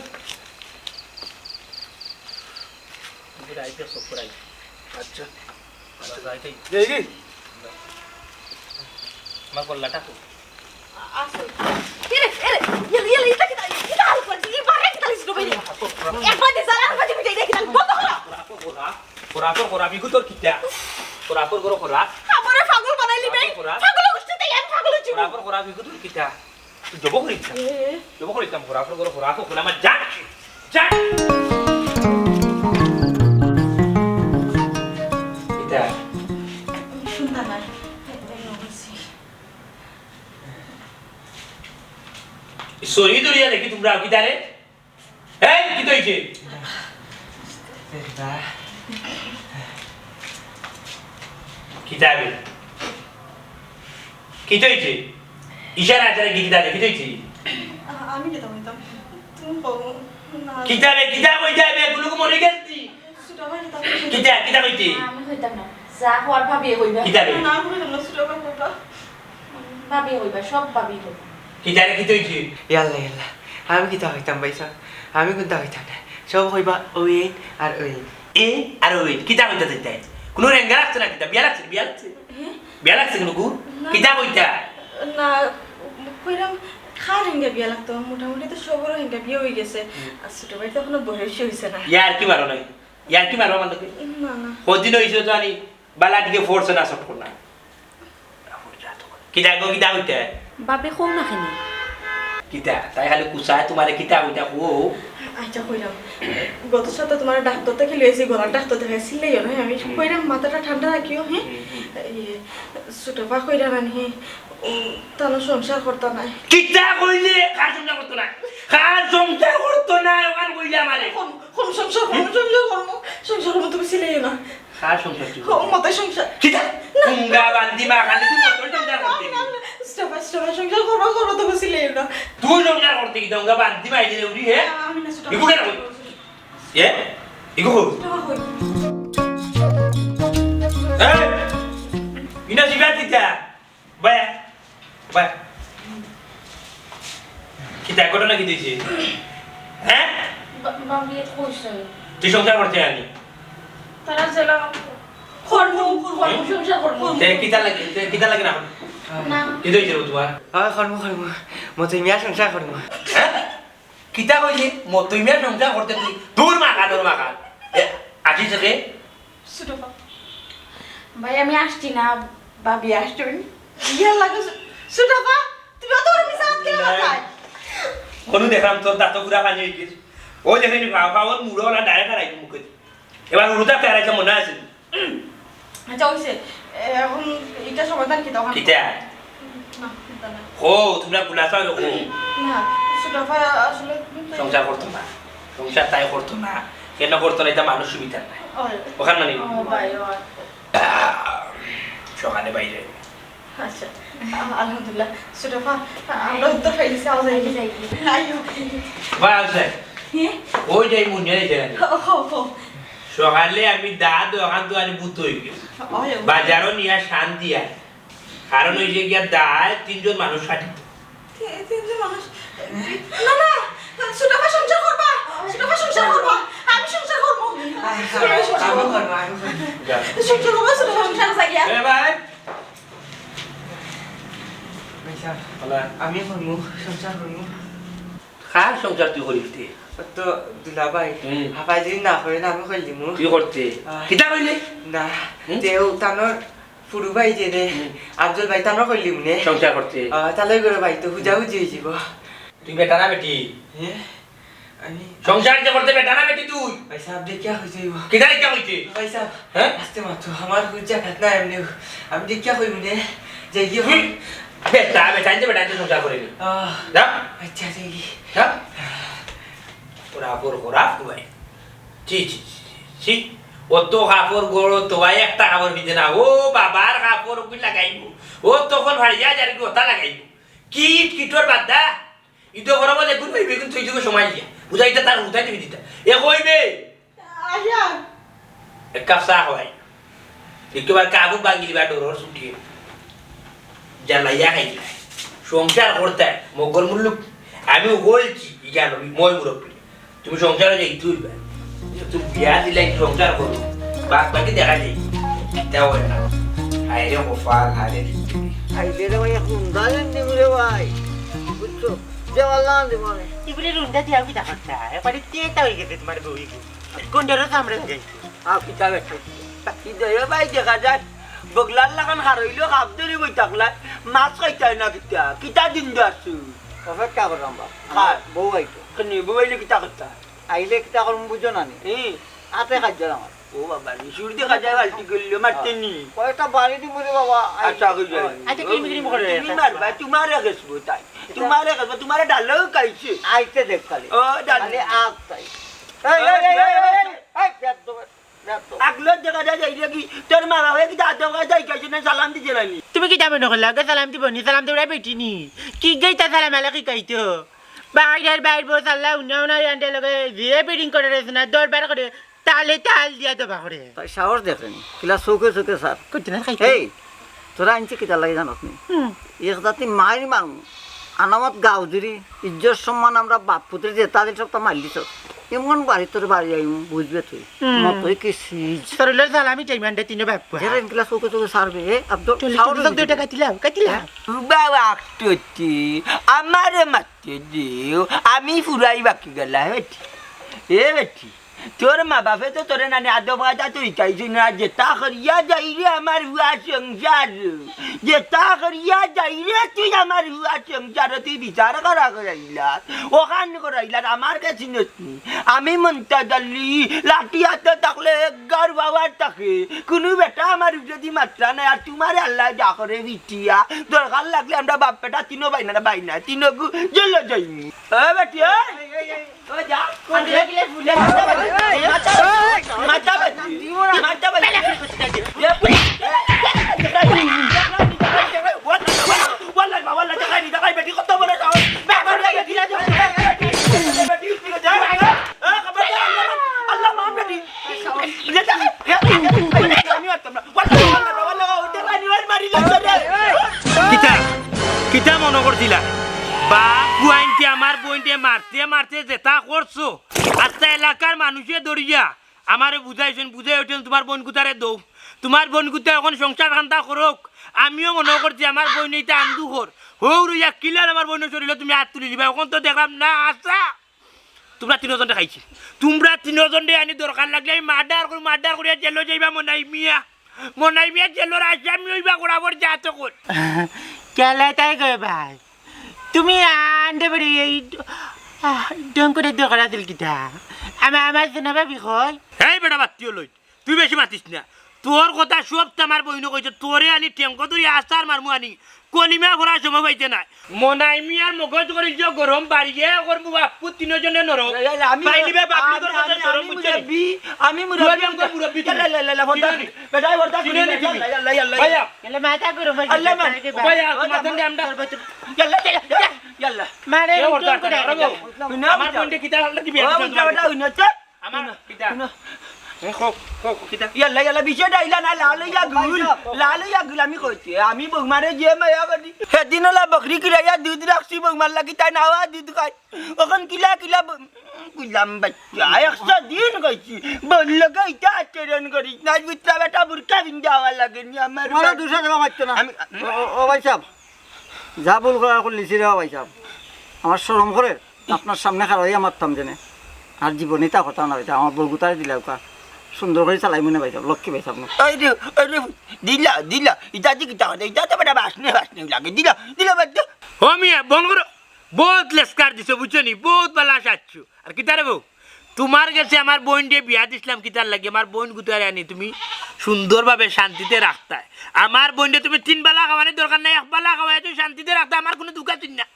আচ্ছা। আচ্ছা, যাই তাই। দেখি। আমার গলাটা খুব। আছে। এরে, এরে, ইয়ে, ইয়ে, ইটা কিতা, ইটা হাল করছি, ই বারে কিতা লিখছিল ভাই রে? এক বাজে জ্বালা, আর বাজে মিটাই দেখি, তাহলে বন্ধ করো। খোরা, খোরা, খোরা, খোরা, বিগু তোর কিতা? খোরা, খোরা, খোরা, খোরা। আমারে পাগল বানাইলি বে। খোরা। পাগল গোষ্ঠী তাই আমি পাগল হইছি। খোরা, খোরা, খোরা, বিগু তোর কিতা? তুই জব করিস না। এ। জব করিস না, খোরা, খোরা, খোরা, খোরা, খোরা, আমার জান। জান। কিতা? শুনতা না। শহীদ হইয়া দেখি তোমরা কিতারে? এই, কিতা অইছে? কিতা বে? কিতা অইছে? ইশারা আশারা কিতা বে? কিতা অইছে? আ-, আমি কিতা কইতাম? তুমি কও না। কিতা বে? কিতা কইতা বে? কুনু মরে গেছি? ছোট ভাই কিতা কইছে? কিতা, কিতা কইছে? আমি কইতাম না। যা হওয়ার ভাবিয়ে কইবা। কিতা বে? না, আমি কইতাম না, ছোট ভাই কইবা। ভাবি কইবা, সব ভাবি কইবা। কিতা রে, কিতা অইছে? ইয়াল্লা, ইয়াল্লা। আমি কিতা কইতাম ভাইসাব? আমি কুনতা কইতাম না। সব কইবা ওয়েন আর ওয়েন। এ আর ওয়েন। কিতা কইতা চাইতায়? কুনু রেঙ্গা লাগছে না কিতা? বিয়া লাগছে, বিয়া লাগছে? হ্যাঁ? বিয়া লাগছে কুনু গু? না। কিতা কইতা? না, কইরাম কার হেঙ্গা বিয়া লাগতো? মোটামুটি তো সবরও হেঙ্গা বিয়া অই গেছে। হুম। আর ছোট ভাই তো এখনো বয়সই অইছে না। ইয়ার্কি মারো নাই। ইয়ার্কি মারো আমার লগে। না, না। কদিন অইছে তো আনি বালা দিকে ফোর্স না সব করনা। কিতা গো, কিতা কইতে? ভাবি কও না কেনে? কিতা? তাই খালি কুচায় তুমারে কিতা কইতা কও? আচ্ছা, কইরাম। গত সপ্তাহে তুমার ডাক্তার থাকি লইছি, গলার ডাক্তার দেখাইছি, চিল্লাইও না, আমি কইরাম, মাথাটা ঠান্ডা রাখিও, হ্যাঁ? ছোট আপা কইরা নানি, ও তানো সংসার করতা নায়। কিতা কইলে? কার সংসার করতো না? কার সংসার করতো না? ওখান কইলে আমারে। কোন, কোন সংসার করমু? সংসার করমু, সংসার করমু, তুমি চিল্লাইও না। কার সংসার তুই ও, করবি? মতই সংসার। কিতা? না। উঙ্গা বান্দি মা, খালি তুই মতই সংসার করতে না, না, না। Stop, stop, সংসার করবো, করবো, তুমি চিল্লাইও না। তুই সংসার করতে কি? উঙ্গা বান্দি মা, এই যে উড়ি, হে? আমি না, stop। ইগু কেন কই? এ? ইগু কই? Stop, কই? এই! ইনা জিগা কিতা? বায়া, বায়া। কিতা ঘটনা কিতা অইছে? হ্যাঁ? বা-, ভাবিয়ে কইছে। তুই সংসার করতে আনি? তারা জেলা করমু, করমু, সংসার করমু। তে কিতা লাগে, তে কিতা লাগে না? না। কিতা অইছে রে তুমার? অয় করমু, করমু। মতই মিয়া সংসার করমু। হ্যাঁ? কিতা কইলি? মতই মিয়া সংসার করতে তুই? দূর মাখা, দূর মাখা। এ, আসিস কে? ছোট আপা। ভাই, আমি আসছি না, ভাবি আসছইন। ইয়ার লাগে ছো-, ছোট আপা, তুমি অত বড় মিছা মাত কেনে মাতরায়? অনু দেখলাম তোর দাঁত পুরা পানি অই গেছে। ওই দেখে নি, ভাও, ভাও, ওর মুড়ো ওলা direct আর আইতো মুখে। এবার উল্টা পেয়ারাইতে মনে আছে। আচ্ছা, অইছে। এ, এখন ইটা সমাধান কিতা? কিতা? না, কিতা না। ও, তুমরা গুলাছাও রে, ও। না, ছোট আপা আসলে সংসার করতো না। সংসার তাই করতো না। কেনে করতো না, ইটা মানুষ সুবিধা নাই। ওই। ওখান মানে? ও ভাই, ওই। আহ, সকালে বাইরে। আচ্ছা, আ-, আলহামদুলিল্লাহ। ছোট আপা, আমরা উত্তর পাইছি, আও যাই। যাই। আইও। ভাই, আছে। হ্যাঁ? ওই যে মুনিয়া এই জায়গায়। হো, হো, হো। সকালে আমি দা দোকান তো আনি বুত অই গেছে। ওই, ওই। বাজারও নিয়া শান দিয়া। কারণ ওই যে গিয়া দায় তিনজন মানুষ কাটিত। তি-, তিনজন মানুষ? না, না, ছোট আপা সংসার করবা। ছোট আপা সংসার করবা। আমি সংসার করবো। আমি করবো, আমি করবো। যা। সংসার করবা, ছোট আপা সংসার করবা। এ ভাই। ভাই সাহেব, বলা। আমি করবো, সংসার করবো। কার সংসার তুই করিস তে? ও তো দুলাভাই, হুম। হাফাই যদি না করে না, আমি করি দিমু। তুই করতে? আহ। কিতা কইলে? না, হুম? তেও তানোর ফুরু ভাই যে রে, হুম। আফজল ভাই, তানোর করি দিমু নে। সংসার করতে? আহ, তাহলে করে ভাই তো হুজা হুজি অই যিবো। তুই বেটা না বেটি? হ্যাঁ? আমি সংসার যে করতে বেটা না বেটি তুই? ভাই সাহেব, দেখিয়া কইতে অইবো। কিতা দেখিয়া কইতে? ভাই সাহেব, হ্যাঁ? আস্তে মাতো, আমার হুজা খাত না এমনি। আমি দেখিয়া কইমু নে, যাই গিয়া তুই কই। বেটা, বেটা, আনতে বেটা, আনতে সংসার করে নি। আহ, যা। আচ্ছা, যাই গি। যা। ওরা পর করা, ভাই। ছি, ছি, ছি, ছি। অত কাপড় গড়ো তো ভাই, একটা কাপড় ভিজে না। ও বাবার কাপড় ওগুলি লাগাইবো। ও তখন ভাইয়া যার কথা লাগাইবো। কিট কিটর বাদা। ইতো ঘরো বলে গুণ হইবে, কিন্তু তুই যুগে সময় দিয়া। বুঝাইতে তার বুঝাই দিবি দিতা। এ কইবে। আইয়া। এক কাপ চা খাওয়াই। একেবারে কাবু বাঙ্গিলি বা ডরর ছুটিয়ে। জ্বালাইয়া খাইলা। সংসার করতে, মগর মুল্লুক। আমি বলছি, ইগা নবী, মই মুরব্বী। তুমি সংসারে যাইতে অইবা। তুমি বিয়া দিলে সংসার করো। বাদ বাকি দেখা যাই। ইতা অয় না। হায় রে কপাল, হায় রে। আইলে রে ভাই, এখন দাঁড়ান দিব রে ভাই। বুঝছো? দেওয়াল লাগান দিব আমি। ইগুলি রুন্দা দিয়া কিতা করতা? একবারে তেতা অই গেছে তুমার বউ ইগু। কোন ডরো চামড়া লাগাইছে? আ, কিতা বেটা? কি দয়া ভাই দেখা যায়। বগলার লাখান হারইলেও খাপ ধরি বই থাকলা। মাছ খাইতায় না কিতা? কিতা দিন দে আছু? অপেক্ষা করলাম বাপ। আমার বউ আইতো। কেনে বউ আইলে কিতা করতা? আইলে কিতা করমু বুঝো না নি? হুম। আতে কাজ আমার। ও বাবা, নিশুর দেখা যায় বালতি করলে মারতে নি। কয়টা বাড়ি দিব রে বাবা। আচ্ছা, হই যায়। আচ্ছা, কিমি কিমি করে। তুমি মারবা, তুমারে গেছবো তাই। তুমারে গেছবো, তুমারে ডালেও খাইছে। আইতে দেখ খালি। ও, ডাল। খালি আপ তাই। এই, এই, এই, এই, এই, এই, এই, বেয়াদব, বেয়াদব। আগলো দেখা যায় যাই লাগি, তোর মা বাবা কি দাঁত দেখা যায় খাইছে না, সালাম দিছে না নি? তুমি কিতা মনে করলা? আগে সালাম দিব নি, সালাম দেওয়া বেটি নি। কি গেইতা সালাম আলাইকি খাইতো? বাইরের বাইর বউ সাল্লা উন্না উন্না ইয়ান্ডে লগে যে ফিটিং করে রয়েছে না, দরবার করে। তালে তাল দিয়া দবা করে। তাই সাহস দেখেন, কিলা চোখে চোখে স্যার। কইতে না খাইতে। এই, তোরা আনছে কিতা লাগে জানোস নি? হুম। এক জাতি মাইর মারমু। আনামত গাউজুরি, ইজ্জত সম্মান আমরা বাপ পুত্রে যে তাদের সবটা মারলি তো। এমন বাড়ি তোর বাড়ি আইমু, বুঝবে তুই। হুম। মতই কি সিজ। তোর লই জ্বালা আমি যাই মান্ডে তিনো বাপ পুয়া। যেরা ইনকিলা চোখে চোখে সারবে, এ, আব্দুল, চল, সাহস চল, দেখে। দুইটা কাটিলাও, কাটিলাও। বাবা, আটটি, আমারে মারতে দিও, আমি ফুরাই বাকি গেলা, এ বেটি। এ বেটি। তোর মা বাপে তো তোরে নানি আদব কায়দা তো হিকাইছইন না, যেতা করিয়া যাইরে আমার পুয়া সংসার, যেতা করিয়া যাইরে তুই আমার পুয়া সংসার, তুই বিচার করা করাইলার, অখান করাইলার, আমার কাছে নসনি। আমি মন্তাজ আলী, লাঠি আতো থাকলে একগার পাওয়ার থাকে, কুনু বেটা আমার উপরেদি মাতরা নায়, আর তুমারে আল্লায় যা করে বিটিয়া, দরকার লাগলে আমরা বাপ বেটা তিনো বাইনার বাইনার, তিনো গু জেলো যাইমু। এ বেটি, এ। ও যা, আন্দরে গিলে ফুলে। মাথা বাজি, মাথা বাজি, মাথা বাজি। ওয়াল্লাহ, ওয়াল্লাহ, দেখাই নি, দেখাই বেটি, কত বড় সাহস। বেটি, বেটি, বেটি, বেটি, বেটি, বেটি, বেটি, বেটি, আল্লাহ, আল্লাহ, আল্লাহ, বেটি। আমি মারতাম না। ওয়াল্লাহ, ওয়াল্লাহ, ওয়াল্লাহ, দেখাই নি, ওই মারি লাগছে রে। কিতা? কিতা মনো করছিলা? বাপ পুয়াইন্তে আমার বইনরে মারতে মারতে যেতা করছো, আস্তা এলাকার মানুষে ধরিয়া আমারে বুঝাইছইন, বুঝাই উঠছইন, তুমার বইন গুতারে দেও, তুমার বইন গুতা অখন সংসার খান্তা করউক। আমিও মনো করছি আমার বইন ইতা আন্দু কর, হউ রইয়া কিলার আমার বইনর শরীলো তুমি আত তুলি দিবায়, অখন তো দেখরাম না। আচ্ছা, তুমরা তিনোজনরে খাইছি, তুমরা তিনোজনরে আনি দরকার লাগলে আমি মার্ডার করি, মার্ডার করিয়া জেলো যাইবা মনাই মিয়া, মনাই মিয়া জেলর আসামি অইবা করাবর যা তো কর। কেলা তাই কয় ভাই, তুমি আন্দরে এই, আহ, ঢং করার দরকার আছিল কিতা? আমা-, আমার জনাবা বিষয়। এই বেটা বাত্তি লই, তুই বেশি মাতিস না। তোর কথা সব তো আমার বইনে কইছে, তোরে আনি ঠেংগো ধরি আছাড় মারমু আনি, কলিমা পড়ার সময় পাইতে নায়। মনাই মিয়ার মগজ করিল যে গরম, বাড়িয়ে করমু বাপ্পু তিনোজনে নরম। এই, এই, আমি, পাইলিবে বাপ্পু আমি, তোর কথা আমি, নরম, আমি বুঝছো নি? মুরব্বি, আমি মুরব্বি, তুই আমি মুরব্বি, চিনো নি? ইয়াল্লা, ইয়াল্লা, ইয়াল্লা, চিনো নি? বেটায় বর্দা চিনো নি তুমি? ইয়াল্লা, ইয়াল্লা, ইয়াল্লা, ভাইয়া। ইয়াল্লা, মাথা গরম অই গেছে, আল্লাহ মান। তাই কি ও ভাইয়া, ভাই? তোমার সঙ্গে আমরা ইয়াল্লা, ইয়াল্লা, ইয়াল্লা। মারে, কে হুজুর বর্দা করে করে। আরে গো, হুজুর। আমার বইনরে কিতা হল কি বিয়া ও, দিছো হুজুর, তুমি? বেটা, হুজুর, চুপ। আমার হুনো, কিতা? হুনো। এ, কও, কও, কিতা? ইয়াল্লা, ইয়াল্লা, বিষয়টা ইলা না, লাল অইয়া গুল, লাল অইয়া গুল, আমি কইছি, আমি বৌমারে যে মায়া করি। সেদিন ওলা বকরি কিরাইয়া দুধ রাখছি, বৌমার লাগি তাই নাওয়া দুধ খাই। অখন কিলা কিলা ব-, কইলাম বাচ্চা, একশো দিন কইছি, বললো কে ইটা আচরণ করিস না, বুঝলা বেটা, বুরকা পিন্দা অওয়া লাগে নি আমার তোমার বাপ। দুশো টাকা মারতো না। আমি, ও, ও, ও ভাই সাহেব, যা ভুল করার করলিছি রে ভাই সাহেব, আমার শরম করে। আপনার সামনে খাড়াইয়া মারতাম যেনে। আর জীবনে তা কথা না অইতা, আমার বউ গুতারে দিলাউক্কা। সুন্দর করি চালাইমু নে ভাই সাহেব, লক্ষ্মী ভাই সাহেব না। ওই রে, ওই রে, দিলা, দিলা। ইটা দি কিতা কথা? ইটা তো বেটা বাসনে, বাসনে লাগে। দিলা, দিলা বাদ দে। ও মিয়া, বন্ধ করো। বউত লেসকার দিছো, বুঝছো নি? বউত বালা সাজছো। আর কিতা রে বউ? তুমার গেছে আমার বইনরে বিয়া দিছলাম কিতার লাগি? আমার বইন গুতারে আনি তুমি সুন্দরভাবে শান্তিতে রাখতায়। আমার বইনরে তুমি তিন বালা খাওয়ানির দরকার নাই, এক বালা খাওয়াইয়া তুমি শান্তিতে রাখতায়, আমার কুনু দুখ আছিল না।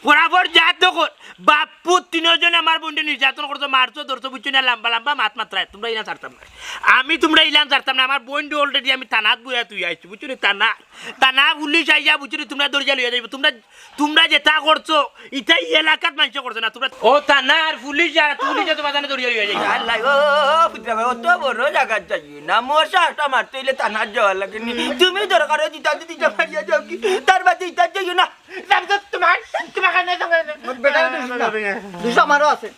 বরাবর যা তো কর, বাপ্পু তিনোজনে আমার বইনরে নির্যাতন করছো, মারছো, ধরছো, বুঝছো না, লাম্বা লাম্বা মাত মাতরায়, তুমরা ইলান ছাড়তাম না। আমি তুমরা ইলান ছাড়তাম না, আমার বইনরে already আমি থানাত বইয়া থুইয়া আইছি, বুঝছো নি, থানা, থানা পুলিশ আইয়া, বুঝছো নি, তুমরা ধরিয়া লইয়া যাইবো, তুমরা, তুমরা যেতা করছো, ইতা ই এলাকাত মানষে করছে না, তুমরা, ও থানা আর পুলিশ আর পুলিশে তুমরা জানো ধরিয়া লইয়া যাইবো। আল্লাহ, ও, ও, পুত্রা ভাই, অত বড় জাগাত যাইও না, মশা একটা মারতে অইলে থানাত যাওয়া লাগে নি, তুমি দরকার অয় দিতা দিতা মারিয়া যাও কি, তার বাদে ইতা যাইও না। যাবি তো তোমার, তোমার কানে তো কানে। বেটা, দুশো না। দুশো আমারও আছে।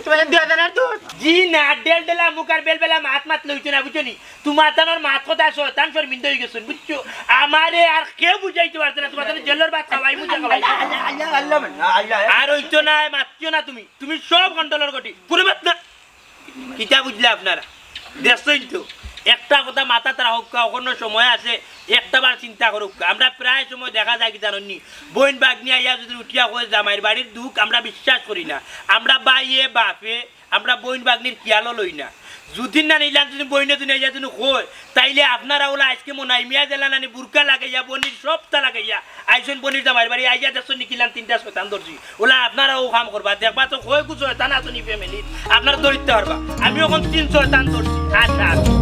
তোমার দুই হাজার আর দুই। জি না, ডেল ডেলা মুখ আর বেল বেলা মাত মাত লইছো না, বুঝছো নি? তুমার তানোর মাত কথা শয়তান শর্মিন্দা অই গেছইন, বুঝছো? আমারে আর কেউ বুঝাইতে পারছে না, তুমার তানোর জেলর ভাত খাওয়াই, বুঝা খাওয়াই। আল্লাহ, আল্লাহ, আল্লাহ, আল্লাহ। আর অইতো না, মাতিও না তুমি। তুমি সব গন্ডলর গটি। কোনো মাত না। কিতা বুঝলা আপনারা? দেখছইন তো, একটা কথা মাথাত রাখউক্কা, অখনো সময় আছে, একটা বার চিন্তা করউক্কা। আমরা প্রায় সময় দেখা যায় কি জানইন নি, বইন ভাগ্নি আইয়া যদি উঠিয়া কয় জামাইর বাড়ির দুখ, আমরা বিশ্বাস করি না। আমরা ভাইয়ে বাপে, আমরা বইন ভাগ্নির খিয়ালও লই না। যুদি না নিলাম, যদি বইনে যদি আইয়া যদি কয়, তাইলে আপনারা অলা আইজকে মনাই মিয়া জেলা নানি বুরকা লাগাইয়া, বইনর সবতা লাগাইয়া, আইছইন বইনর জামাইর বাড়ি, আইয়া দেখছইন নি কিলান তিনটা শয়তান ধরছি। অলা আপনারা অউ কাম করবা, দেখবা তো কয়গু শয়তান আছইন ই family-ত, আপনারা ধরিতা পারবা। আমি অখন তিন শয়তান ধরছি। আচ্ছা, আচ্ছা।